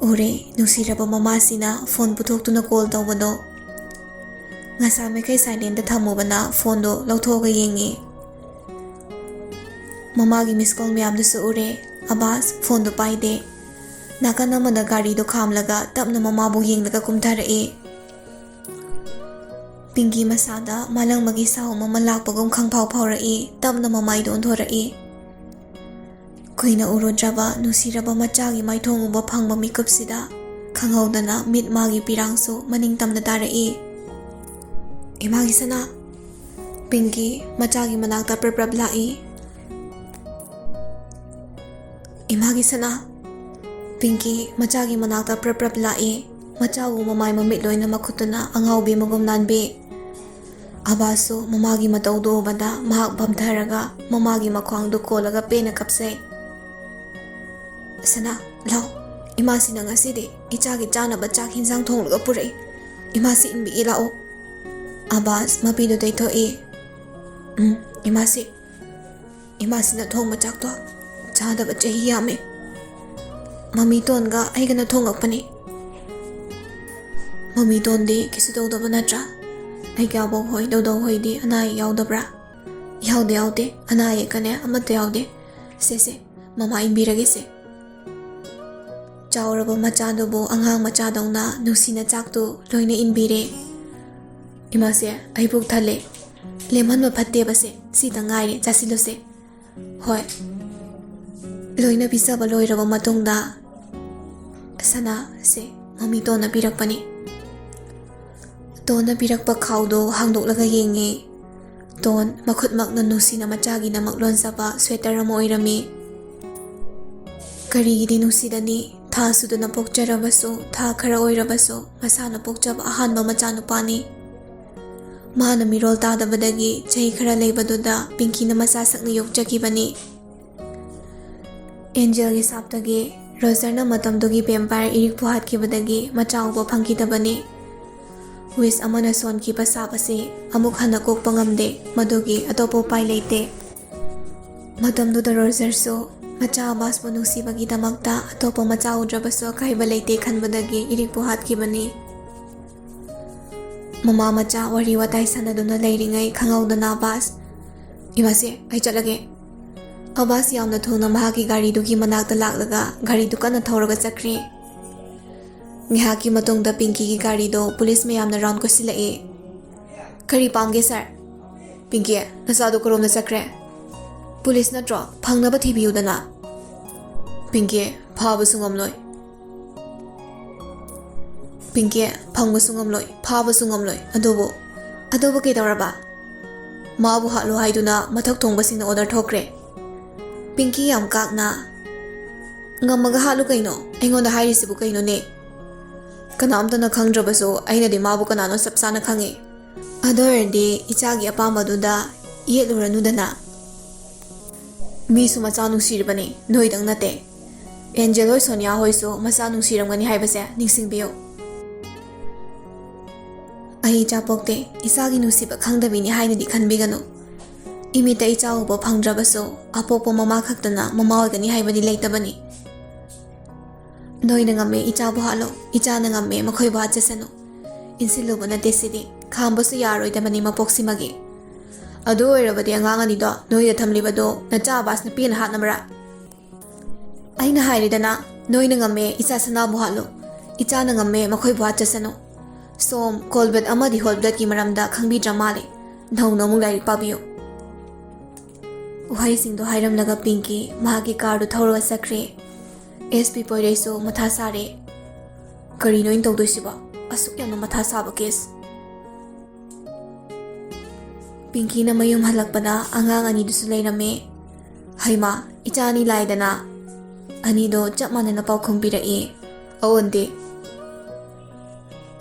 ꯎꯔꯦ, ꯅꯨꯡꯁꯤꯔꯕ ꯃꯃꯥꯁꯤꯅ ꯐꯣꯟ ꯄꯨꯊꯣꯛꯇꯨꯅ ꯀꯣꯜ ꯇꯧꯕꯗꯣ꯫ ꯉꯁꯥꯏ ꯃꯈꯩ ꯁꯥꯏꯂꯦꯟꯗ ꯊꯝꯃꯨꯕꯅ ꯐꯣꯟꯗꯣ ꯂꯧꯊꯣꯛꯑꯒ ꯌꯦꯡꯉꯤ꯫ ꯃꯃꯥꯒꯤ ꯃꯤꯁ ꯀꯣꯜ ꯃꯌꯥꯝꯗꯨꯁꯨ ꯎꯔꯦ꯫ ꯑꯕꯥꯁ ꯐꯣꯟꯗꯣ ꯄꯥꯏꯗꯦ꯫ ꯅꯥꯀꯟ ꯑꯃꯗ ꯒꯥꯔꯤꯗꯣ ꯈꯥꯝꯂꯒ ꯇꯞꯅ ꯃꯃꯥꯕꯨ ꯌꯦꯡꯂꯒ ꯀꯨꯝꯊꯔꯛꯏ꯫ ꯄꯤꯡꯀꯤ ꯃꯁꯥꯗ ꯃꯥꯂꯪꯕꯒꯤ ꯁꯥꯍꯨꯝ ꯑꯃ ꯂꯥꯛꯄꯒꯨꯝ ꯈꯪꯐꯥꯎ ꯐꯥꯎꯔꯛꯏ꯫ ꯇꯞꯅ ꯃꯃꯥꯏꯗꯣ ꯑꯣꯟꯊꯣꯔꯛꯏ꯫ ꯀꯨꯏꯅ ꯎꯔꯨꯗ꯭ꯔꯕ ꯅꯨꯡꯁꯤꯔꯕ ꯃꯆꯥꯒꯤ ꯃꯥꯏꯊꯣꯡ ꯎꯕ ꯐꯪꯕ ꯃꯤꯀꯨꯞꯁꯤꯗ ꯈꯪꯍꯧꯗꯅ ꯃꯤꯠ ꯃꯥꯒꯤ ꯄꯤꯔꯥꯡꯁꯨ ꯃꯅꯤꯡ ꯇꯝꯅ ꯇꯥꯔꯛꯏ꯫ "ꯏꯃꯥꯒꯤ ꯁꯅꯥ!" ꯄꯤꯡꯀꯤ ꯃꯆꯥꯒꯤ ꯃꯅꯥꯛꯇ ꯄ꯭ꯔꯞ ꯄ꯭ꯔꯞ ꯂꯥꯛꯏ꯫ "ꯏꯃꯥꯒꯤ ꯁꯅꯥ!" ꯄꯤꯡꯀꯤ ꯃꯆꯥꯒꯤ ꯃꯅꯥꯛꯇ ꯄ꯭ꯔꯞ ꯄ꯭ꯔꯞ ꯂꯥꯛꯏ꯫ ꯃꯆꯥꯕꯨ ꯃꯃꯥꯏ ꯃꯃꯤꯠ ꯂꯣꯏꯅ ꯃꯈꯨꯠꯇꯨꯅ ꯑꯉꯥꯎꯕꯤ ꯑꯃꯒꯨꯝ ꯅꯥꯟꯕꯤ꯫ ꯑꯕꯥꯁꯁꯨ ꯃꯃꯥꯒꯤ ꯃꯇꯧꯗꯨ ꯎꯕꯗ ꯃꯍꯥꯛ ꯚꯝꯊꯔꯒ ꯃꯃꯥꯒꯤ ꯃꯈ꯭ꯋꯥꯡꯗꯨ ꯀꯣꯜꯂꯒ ꯄꯦꯟꯅ ꯀꯞꯆꯩ꯫ "ꯁꯅꯥ, ꯂꯥꯎ꯫ ꯏꯃꯥꯁꯤꯅ ꯉꯁꯤꯗꯤ ꯏꯆꯥꯒꯤ ꯆꯥꯅꯕ ꯆꯥꯛ ꯍꯤꯟꯖꯥꯡ ꯊꯣꯡꯂꯒ ꯄꯨꯔꯛꯏ꯫ ꯏꯃꯥꯁꯤ ꯏꯟꯕꯤꯒꯦ ꯂꯥꯛꯑꯣ꯫" ꯑꯕꯥꯁ ꯃꯄꯤꯗꯨ ꯇꯩꯊꯣꯛꯏ꯫ "ꯎꯝ, ꯏꯃꯥꯁꯤ꯫ ꯏꯃꯥꯁꯤꯅ ꯊꯣꯡꯕ ꯆꯥꯛꯇꯣ ꯆꯥꯗꯕ ꯆꯍꯤ ꯌꯥꯝꯃꯦ꯫ ꯃꯃꯤ ꯇꯣꯟꯒ ꯑꯩꯒꯅ ꯊꯣꯡꯉꯛꯄꯅꯤ꯫" "ꯃꯃꯤ ꯇꯣꯟꯗꯤ ꯀꯩꯁꯨ ꯇꯧꯗꯕ ꯅꯠꯇ꯭ꯔꯥ? ꯑꯩꯒꯤ ꯑꯕꯣꯛ ꯍꯣꯏ, ꯗꯧꯗꯧ ꯍꯣꯏꯗꯤ ꯑꯅꯥ ꯑꯌꯦꯛ ꯌꯥꯎꯗꯕ꯭ꯔꯥ?" "ꯌꯥꯎꯗꯦ, ꯌꯥꯎꯗꯦ꯫ ꯑꯅꯥ ꯑꯌꯦꯛꯀꯅꯦ ꯑꯃꯠꯇ ꯌꯥꯎꯗꯦ꯫ ꯁꯦ, ꯁꯦ, ꯃꯃꯥ ꯏꯟꯕꯤꯔꯒꯦꯁꯦ꯫" ꯆꯥꯎꯔꯕ ꯃꯆꯥꯗꯨꯕꯨ ꯑꯉꯥꯡ ꯃꯆꯥꯗꯧꯅ ꯅꯨꯡꯁꯤꯅ ꯆꯥꯛꯇꯨ ꯂꯣꯏꯅ ꯏꯟꯕꯤꯔꯦ꯫ "ꯏꯃꯥꯁꯦ, ꯑꯩ ꯄꯨꯛ ꯊꯜꯂꯦ꯫ ꯂꯦꯝꯍꯟꯕ ꯐꯠꯇꯦꯕꯁꯦ꯫ ꯁꯤꯇ ꯉꯥꯏꯔꯦ, ꯆꯥꯁꯤꯜꯂꯨꯁꯦ꯫" "ꯍꯣꯏ꯫" ꯂꯣꯏꯅ ꯄꯤꯖꯕ ꯂꯣꯏꯔꯕ ꯃꯇꯨꯡꯗ ꯁꯅꯥꯁꯦ ꯃꯃꯤ ꯇꯣꯟꯅ ꯄꯤꯔꯛꯄꯅꯤ꯫ ꯇꯣꯟꯅ ꯄꯤꯔꯛꯄ ꯈꯥꯎꯗꯣ ꯍꯥꯡꯗꯣꯛꯂꯒ ꯌꯦꯡꯉꯦ꯫ ꯇꯣꯟ ꯃꯈꯨꯠꯃꯛꯅ ꯅꯨꯡꯁꯤꯅ ꯃꯆꯥꯒꯤꯗꯃꯛ ꯂꯣꯟꯖꯕ ꯁ꯭ꯋꯦꯇꯔ ꯑꯃ ꯑꯣꯏꯔꯝꯃꯤ꯫ ꯀꯔꯤꯒꯤꯗꯤ ꯅꯨꯡꯁꯤꯗꯅꯤ? ꯊꯥ ꯁꯨꯗꯅ ꯄꯣꯛꯆꯔꯕꯁꯨ, ꯊꯥ ꯈꯔ ꯑꯣꯏꯔꯕꯁꯨ, ꯃꯁꯥꯅ ꯄꯣꯛꯆꯕ ꯑꯍꯥꯟꯕ ꯃꯆꯥꯅꯨꯄꯥꯅꯤ꯫ ꯃꯥꯅ ꯃꯤꯔꯣꯜ ꯇꯥꯗꯕꯗꯒꯤ ꯆꯍꯤ ꯈꯔ ꯂꯩꯕꯗꯨꯗ ꯄꯤꯡꯀꯤꯅ ꯃꯆꯥ ꯁꯛꯅ ꯌꯣꯛꯆꯈꯤꯕꯅꯤ꯫ ꯑꯦꯟꯖꯦꯜꯒꯤ ꯁꯥꯞꯇꯒꯤ ꯔꯣꯖꯔꯅ ꯃꯇꯝꯗꯨꯒꯤ ꯚꯦꯝꯄꯥꯌꯔ ꯏꯔꯤꯛꯄꯨ ꯍꯥꯠꯈꯤꯕꯗꯒꯤ ꯃꯆꯥ ꯎꯕ ꯐꯪꯈꯤꯗꯕꯅꯤ꯫ ꯋꯤꯁ ꯑꯃꯅ ꯁꯣꯟꯈꯤꯕ ꯁꯥꯞ ꯑꯁꯤ ꯑꯃꯨꯛ ꯍꯟꯅ ꯀꯣꯛꯄ ꯉꯝꯗꯦ, ꯃꯗꯨꯒꯤ ꯑꯇꯣꯞꯄ ꯎꯄꯥꯏ ꯂꯩꯇꯦ꯫ ꯃꯇꯝꯗꯨꯗ ꯔꯣꯖꯔꯁꯨ ꯃꯆꯥ ꯑꯕꯥꯁꯄꯨ ꯅꯨꯡꯁꯤꯕꯒꯤꯗꯃꯛꯇ ꯑꯇꯣꯞꯄ ꯃꯆꯥ ꯎꯗ꯭ꯔꯕꯁꯨ ꯑꯀꯥꯏꯕ ꯂꯩꯇꯦ ꯈꯟꯕꯗꯒꯤ ꯏꯔꯤꯛꯄꯨ ꯍꯥꯠꯈꯤꯕꯅꯤ꯫ ꯃꯃꯥ ꯃꯆꯥ ꯋꯥꯔꯤ ꯋꯥꯇꯥꯏ ꯁꯥꯟꯅꯗꯨꯅ ꯂꯩꯔꯤꯉꯩ ꯈꯪꯍꯧꯗꯅ ꯑꯕꯥꯁ, "ꯏꯃꯥꯁꯦ, ꯑꯩ ꯆꯠꯂꯒꯦ꯫" ꯑꯕꯥꯁ ꯌꯥꯝꯅ ꯊꯨꯅ ꯃꯍꯥꯛꯀꯤ ꯒꯥꯔꯤꯗꯨꯒꯤ ꯃꯅꯥꯛꯇ ꯂꯥꯛꯂꯒ ꯒꯥꯔꯤꯗꯨ ꯀꯟꯅ ꯊꯧꯔꯒ ꯆꯠꯈ꯭ꯔꯦ꯫ ꯉꯥꯏꯍꯥꯛꯀꯤ ꯃꯇꯨꯡꯗ ꯄꯤꯡꯀꯤꯒꯤ ꯒꯥꯔꯤꯗꯣ ꯄꯨꯂꯤꯁ ꯃꯌꯥꯝꯅ ꯔꯥꯎꯟ ꯀꯣꯏꯁꯤꯜꯂꯛꯑꯦ꯫ "ꯀꯔꯤ ꯄꯥꯝꯒꯦ, ꯁꯥꯔ?" "ꯄꯤꯡꯀꯤ, ꯅꯆꯥꯗꯣ ꯀꯔꯣꯝꯗ ꯆꯠꯈ꯭ꯔꯦ?" "ꯄꯨꯂꯤꯁ ꯅꯠꯇ꯭ꯔꯣ? ꯐꯪꯅꯕ ꯊꯤꯕꯤꯌꯨꯗꯅ꯫" "ꯄꯤꯡꯀꯤ, ꯐꯥꯕꯁꯨ ꯉꯝꯂꯣꯏ꯫" "ꯄꯤꯡꯀꯤ, ꯐꯪꯕꯁꯨ ꯉꯝꯂꯣꯏ, ꯐꯥꯕꯁꯨ ꯉꯝꯂꯣꯏ꯫ ꯑꯗꯨꯕꯨ꯫" "ꯑꯗꯨꯕꯨ ꯀꯩꯗꯧꯔꯕ?" "ꯃꯥꯕꯨ ꯍꯥꯠꯂꯨ ꯍꯥꯏꯗꯨꯅ ꯃꯊꯛ ꯊꯣꯡꯕꯁꯤꯡꯅ ꯑꯣꯔꯗꯔ ꯊꯣꯛꯈ꯭ꯔꯦ꯫" ꯄꯤꯡꯀꯤ ꯌꯥꯝ ꯀꯥꯛꯅ, "ꯉꯝꯃꯒ ꯍꯥꯠꯂꯨ ꯀꯩꯅꯣ? ꯑꯩꯉꯣꯟꯗ ꯍꯥꯏꯔꯤꯁꯤꯕꯨ ꯀꯩꯅꯣꯅꯦ?" "ꯀꯅꯥꯝꯇꯅ ꯈꯪꯗ꯭ꯔꯕꯁꯨ ꯑꯩꯅꯗꯤ ꯃꯥꯕꯨ ꯀꯅꯥꯅꯣ ꯆꯞ ꯆꯥꯅ ꯈꯪꯉꯤ꯫" "ꯑꯗꯨ ꯑꯣꯏꯔꯗꯤ ꯏꯆꯥꯒꯤ ꯑꯄꯥꯝꯕꯗꯨꯗ ꯌꯦꯠꯂꯨꯔꯅꯨꯗꯅ꯫" "ꯃꯤꯁꯨ ꯃꯆꯥ ꯅꯨꯡꯁꯤꯔꯤꯕꯅꯤ, ꯅꯣꯏꯗꯪ ꯅꯠꯇꯦ꯫ ꯑꯦꯟꯖꯦꯜ ꯍꯣꯏ, ꯁꯣꯅꯤꯌꯥ ꯍꯣꯏꯁꯨ ꯃꯆꯥ ꯅꯨꯡꯁꯤꯔꯝꯒꯅꯤ ꯍꯥꯏꯕꯁꯦ ꯅꯤꯡꯁꯤꯡꯕꯤꯌꯨ꯫" "ꯑꯩ ꯏꯆꯥ ꯄꯣꯛꯇꯦ, ꯏꯆꯥꯒꯤ ꯅꯨꯡꯁꯤꯕ ꯈꯪꯗꯕꯤꯅꯤ ꯍꯥꯏꯅꯗꯤ ꯈꯟꯕꯤꯒꯅꯨ꯫ ꯏꯃꯤꯠꯇ ꯏꯆꯥ ꯎꯕ ꯐꯪꯗ꯭ꯔꯕꯁꯨ ꯑꯄꯣꯛꯄ ꯃꯃꯥ ꯈꯛꯇꯅ ꯃꯃꯥ ꯑꯣꯏꯒꯅꯤ ꯍꯥꯏꯕꯗꯤ ꯂꯩꯇꯕꯅꯤ꯫ ꯅꯣꯏꯅ ꯉꯝꯃꯦ ꯏꯆꯥꯕꯨ ꯍꯥꯠꯂꯣ, ꯏꯆꯥꯅ ꯉꯝꯃꯦ ꯃꯈꯣꯏꯕꯨ ꯍꯥꯠꯆꯁꯅꯨ꯫ ꯏꯟꯁꯤꯜꯂꯨꯕ ꯅꯠꯇꯦ ꯁꯤꯗꯤ, ꯈꯥꯝꯕꯁꯨ ꯌꯥꯔꯣꯏꯗꯕꯅꯤ ꯃꯄꯣꯛꯁꯤꯃꯒꯤ꯫ ꯑꯗꯨ ꯑꯣꯏꯔꯕꯗꯤ ꯑꯉꯥꯡ ꯑꯅꯤꯗꯣ ꯅꯣꯏꯗ ꯊꯝꯂꯤꯕꯗꯣ ꯅꯆꯥ ꯑꯕꯥꯁꯅ ꯄꯦꯟꯅ ꯍꯥꯠꯅꯕ꯭ꯔꯥ?" "ꯑꯩꯅ ꯍꯥꯏꯔꯦꯗꯅ, ꯅꯣꯏꯅ ꯉꯝꯃꯦ ꯏꯆꯥ ꯁꯅꯥꯕꯨ ꯍꯥꯠꯂꯨ, ꯏꯆꯥꯅ ꯉꯝꯃꯦ ꯃꯈꯣꯏꯕꯨ ꯍꯥꯠꯆꯁꯅꯨ꯫ ꯁꯣꯝ, ꯀꯣꯜꯕꯦꯠ ꯑꯃꯗꯤ ꯍꯣꯜꯕꯦꯠꯀꯤ ꯃꯔꯝꯗ ꯈꯪꯕꯤꯗ꯭ꯔ ꯃꯥꯜꯂꯦ꯫ ꯅꯧꯅ ꯑꯃꯨꯛ ꯂꯥꯏꯔꯤꯛ ꯄꯥꯕꯤꯌꯨ꯫" ꯋꯥꯍꯩꯁꯤꯡꯗꯣ ꯍꯥꯏꯔꯝꯂꯒ ꯄꯤꯡꯀꯤ ꯃꯍꯥꯛꯀꯤ ꯀꯥꯔꯗꯨ ꯊꯧꯔꯒ ꯆꯠꯈ꯭ꯔꯦ꯫ ꯑꯦꯁ ꯄꯤ ꯄꯣꯏꯔꯩꯁꯨ ꯃꯊꯥ ꯁꯥꯔꯦ꯫ "ꯀꯔꯤꯅꯣ ꯑꯩꯅ ꯇꯧꯗꯣꯏꯁꯤꯕꯣ? ꯑꯁꯨꯛ ꯌꯥꯝꯅ ꯃꯊꯥ ꯁꯥꯕ ꯀꯦꯁ꯫" ꯄꯤꯡꯀꯤꯅ ꯃꯌꯨꯝ ꯍꯜꯂꯛꯄꯗ ꯑꯉꯥꯡ ꯑꯅꯤꯗꯨꯁꯨ ꯂꯩꯔꯝꯃꯦ꯫ "ꯍꯩꯃꯥ, ꯏꯆꯥ ꯑꯅꯤ ꯂꯥꯏꯗꯅ꯫" ꯑꯅꯤꯗꯣ ꯆꯞ ꯃꯥꯟꯅꯅ ꯄꯥꯎꯈꯨꯝ ꯄꯤꯔꯛꯏ꯫ "ꯑꯑꯣꯟꯗꯦ꯫"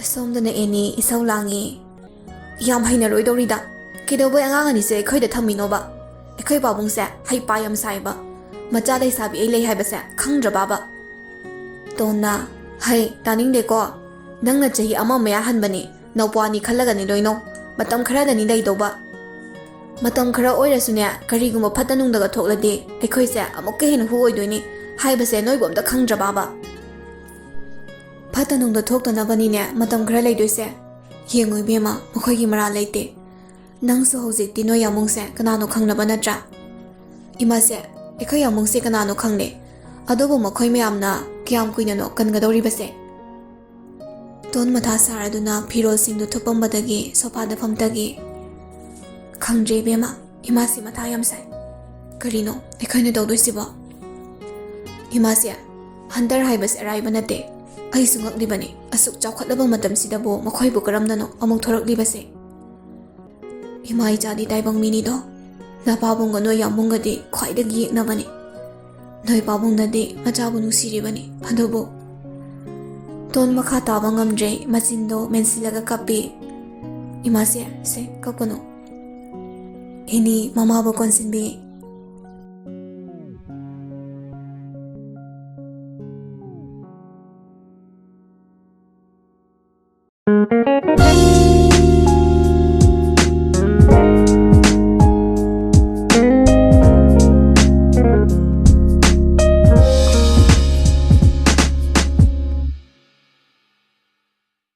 ꯑꯁꯣꯝꯗꯅ ꯑꯦꯅꯤ ꯏꯁꯧ ꯂꯥꯡꯉꯤ꯫ "ꯌꯥꯝ ꯍꯩꯅꯔꯣꯏꯗꯧꯔꯤꯗ꯫ ꯀꯩꯗꯧꯕꯩ ꯑꯉꯥꯡ ꯑꯅꯤꯁꯦ ꯑꯩꯈꯣꯏꯗ ꯊꯝꯃꯤꯅꯣꯕ? ꯑꯩꯈꯣꯏ ꯄꯥꯕꯨꯡꯁꯦ ꯍꯩꯄꯥ ꯌꯥꯝ ꯁꯥꯏꯕ꯫ ꯃꯆꯥ ꯂꯩꯁꯥꯕꯤ ꯑꯩ ꯂꯩ ꯍꯥꯏꯕꯁꯦ ꯈꯪꯗ꯭ꯔꯕꯕ?" ꯇꯣꯟꯅ, "ꯍꯩ, ꯇꯥꯅꯤꯡꯗꯦꯀꯣ꯫ ꯅꯪꯅ ꯆꯍꯤ ꯑꯃ ꯃꯌꯥ ꯍꯟꯕꯅꯤ꯫ ꯅꯧꯄ꯭ꯋꯥꯅꯤ ꯈꯜꯂꯒꯅꯤ ꯂꯣꯏꯅꯧ꯫ ꯃꯇꯝ ꯈꯔꯗꯅꯤ ꯂꯩꯗꯧꯕ꯫" ꯃꯇꯝ ꯈꯔ ꯑꯣꯏꯔꯁꯨꯅꯦ, ꯀꯔꯤꯒꯨꯝꯕ ꯐꯠꯇ ꯅꯨꯡꯗꯒ ꯊꯣꯛꯂꯗꯤ ꯑꯩꯈꯣꯏꯁꯦ ꯑꯃꯨꯛꯀ ꯍꯦꯟꯅ ꯍꯨ ꯑꯣꯏꯗꯣꯏꯅꯤ ꯍꯥꯏꯕꯁꯦ ꯅꯣꯏꯕꯨ ꯑꯝꯇ ꯈꯪꯗ꯭ꯔꯕꯕ? ꯐꯠꯇ ꯅꯨꯡꯗ ꯊꯣꯛꯇꯅꯕꯅꯤꯅꯦ ꯃꯇꯝ ꯈꯔ ꯂꯩꯗꯣꯏꯁꯦ꯫ ꯌꯦꯡꯉꯨ ꯏꯕꯦꯝꯃ, ꯃꯈꯣꯏꯒꯤ ꯃꯔꯥꯜ ꯂꯩꯇꯦ꯫ ꯅꯪꯁꯨ ꯍꯧꯖꯤꯛꯇꯤ ꯅꯣꯏ ꯌꯥꯃꯨꯡꯁꯦ ꯀꯅꯥꯅꯣ ꯈꯪꯅꯕ ꯅꯠꯇ꯭ꯔꯥ? ꯏꯃꯥꯁꯦ, ꯑꯩꯈꯣꯏ ꯌꯥꯃꯨꯡꯁꯦ ꯀꯅꯥꯅꯣ ꯈꯪꯗꯦ, ꯑꯗꯨꯕꯨ ꯃꯈꯣꯏ ꯃꯌꯥꯝꯅ ꯀꯌꯥꯝ ꯀꯨꯏꯅꯅꯣ ꯀꯟꯒꯗꯧꯔꯤꯕꯁꯦ? ꯇꯣꯟ ꯃꯊꯥ ꯁꯥꯔꯗꯨꯅ ꯐꯤꯔꯣꯜꯁꯤꯡꯗꯨ ꯊꯨꯞꯄꯝꯕꯗꯒꯤ ꯁꯣꯐꯥꯗ ꯐꯝꯊꯈꯤ꯫ ꯈꯪꯗ꯭ꯔꯦ ꯏꯕꯦꯝꯃ, ꯏꯃꯥꯁꯤ ꯃꯊꯥ ꯌꯥꯝ ꯁꯥꯏ꯫ ꯀꯔꯤꯅꯣ ꯑꯩꯈꯣꯏꯅ ꯇꯧꯗꯣꯏꯁꯤꯕꯣ? ꯏꯃꯥꯁꯦ, ꯍꯟꯇꯔ ꯍꯥꯏꯕꯁꯦ ꯑꯔꯥꯏꯕ ꯅꯠꯇꯦ꯫ ꯑꯩꯁꯨ ꯉꯛꯂꯤꯕꯅꯤ, ꯑꯁꯨꯛ ꯆꯥꯎꯈꯠꯂꯕ ꯃꯇꯝꯁꯤꯗꯕꯨ ꯃꯈꯣꯏꯕꯨ ꯀꯔꯝꯅꯅꯣ ꯑꯃꯨꯛ ꯊꯣꯔꯛꯂꯤꯕꯁꯦ? ꯏꯃꯥ ꯏꯆꯥꯗꯤ ꯇꯥꯏꯕꯪ ꯃꯤꯅꯤꯗꯣ, ꯅꯄꯥꯕꯨꯡꯒ ꯅꯣꯏ ꯌꯥꯝꯕꯨꯡꯒꯗꯤ ꯈ꯭ꯋꯥꯏꯗꯒꯤ ꯌꯦꯛꯅꯕꯅꯤ꯫ ꯅꯣꯏ ꯄꯥꯕꯨꯡꯅꯗꯤ ꯃꯆꯥꯕꯨ ꯅꯨꯡꯁꯤꯔꯤꯕꯅꯤ, ꯑꯗꯨꯕꯨ꯫ ꯇꯣꯟ ꯃꯈꯥ ꯇꯥꯕ ꯉꯝꯗ꯭ꯔꯦ, ꯃꯆꯤꯟꯗꯣ ꯃꯦꯟꯁꯤꯜꯂꯒ ꯀꯞꯄꯤ꯫ ꯏꯃꯥꯁꯦ, ꯁꯦ, ꯀꯞꯀꯅꯨ꯫ ꯏꯅꯤ ꯃꯃꯥꯕꯨ ꯀꯣꯟꯁꯤꯟꯕꯤ꯫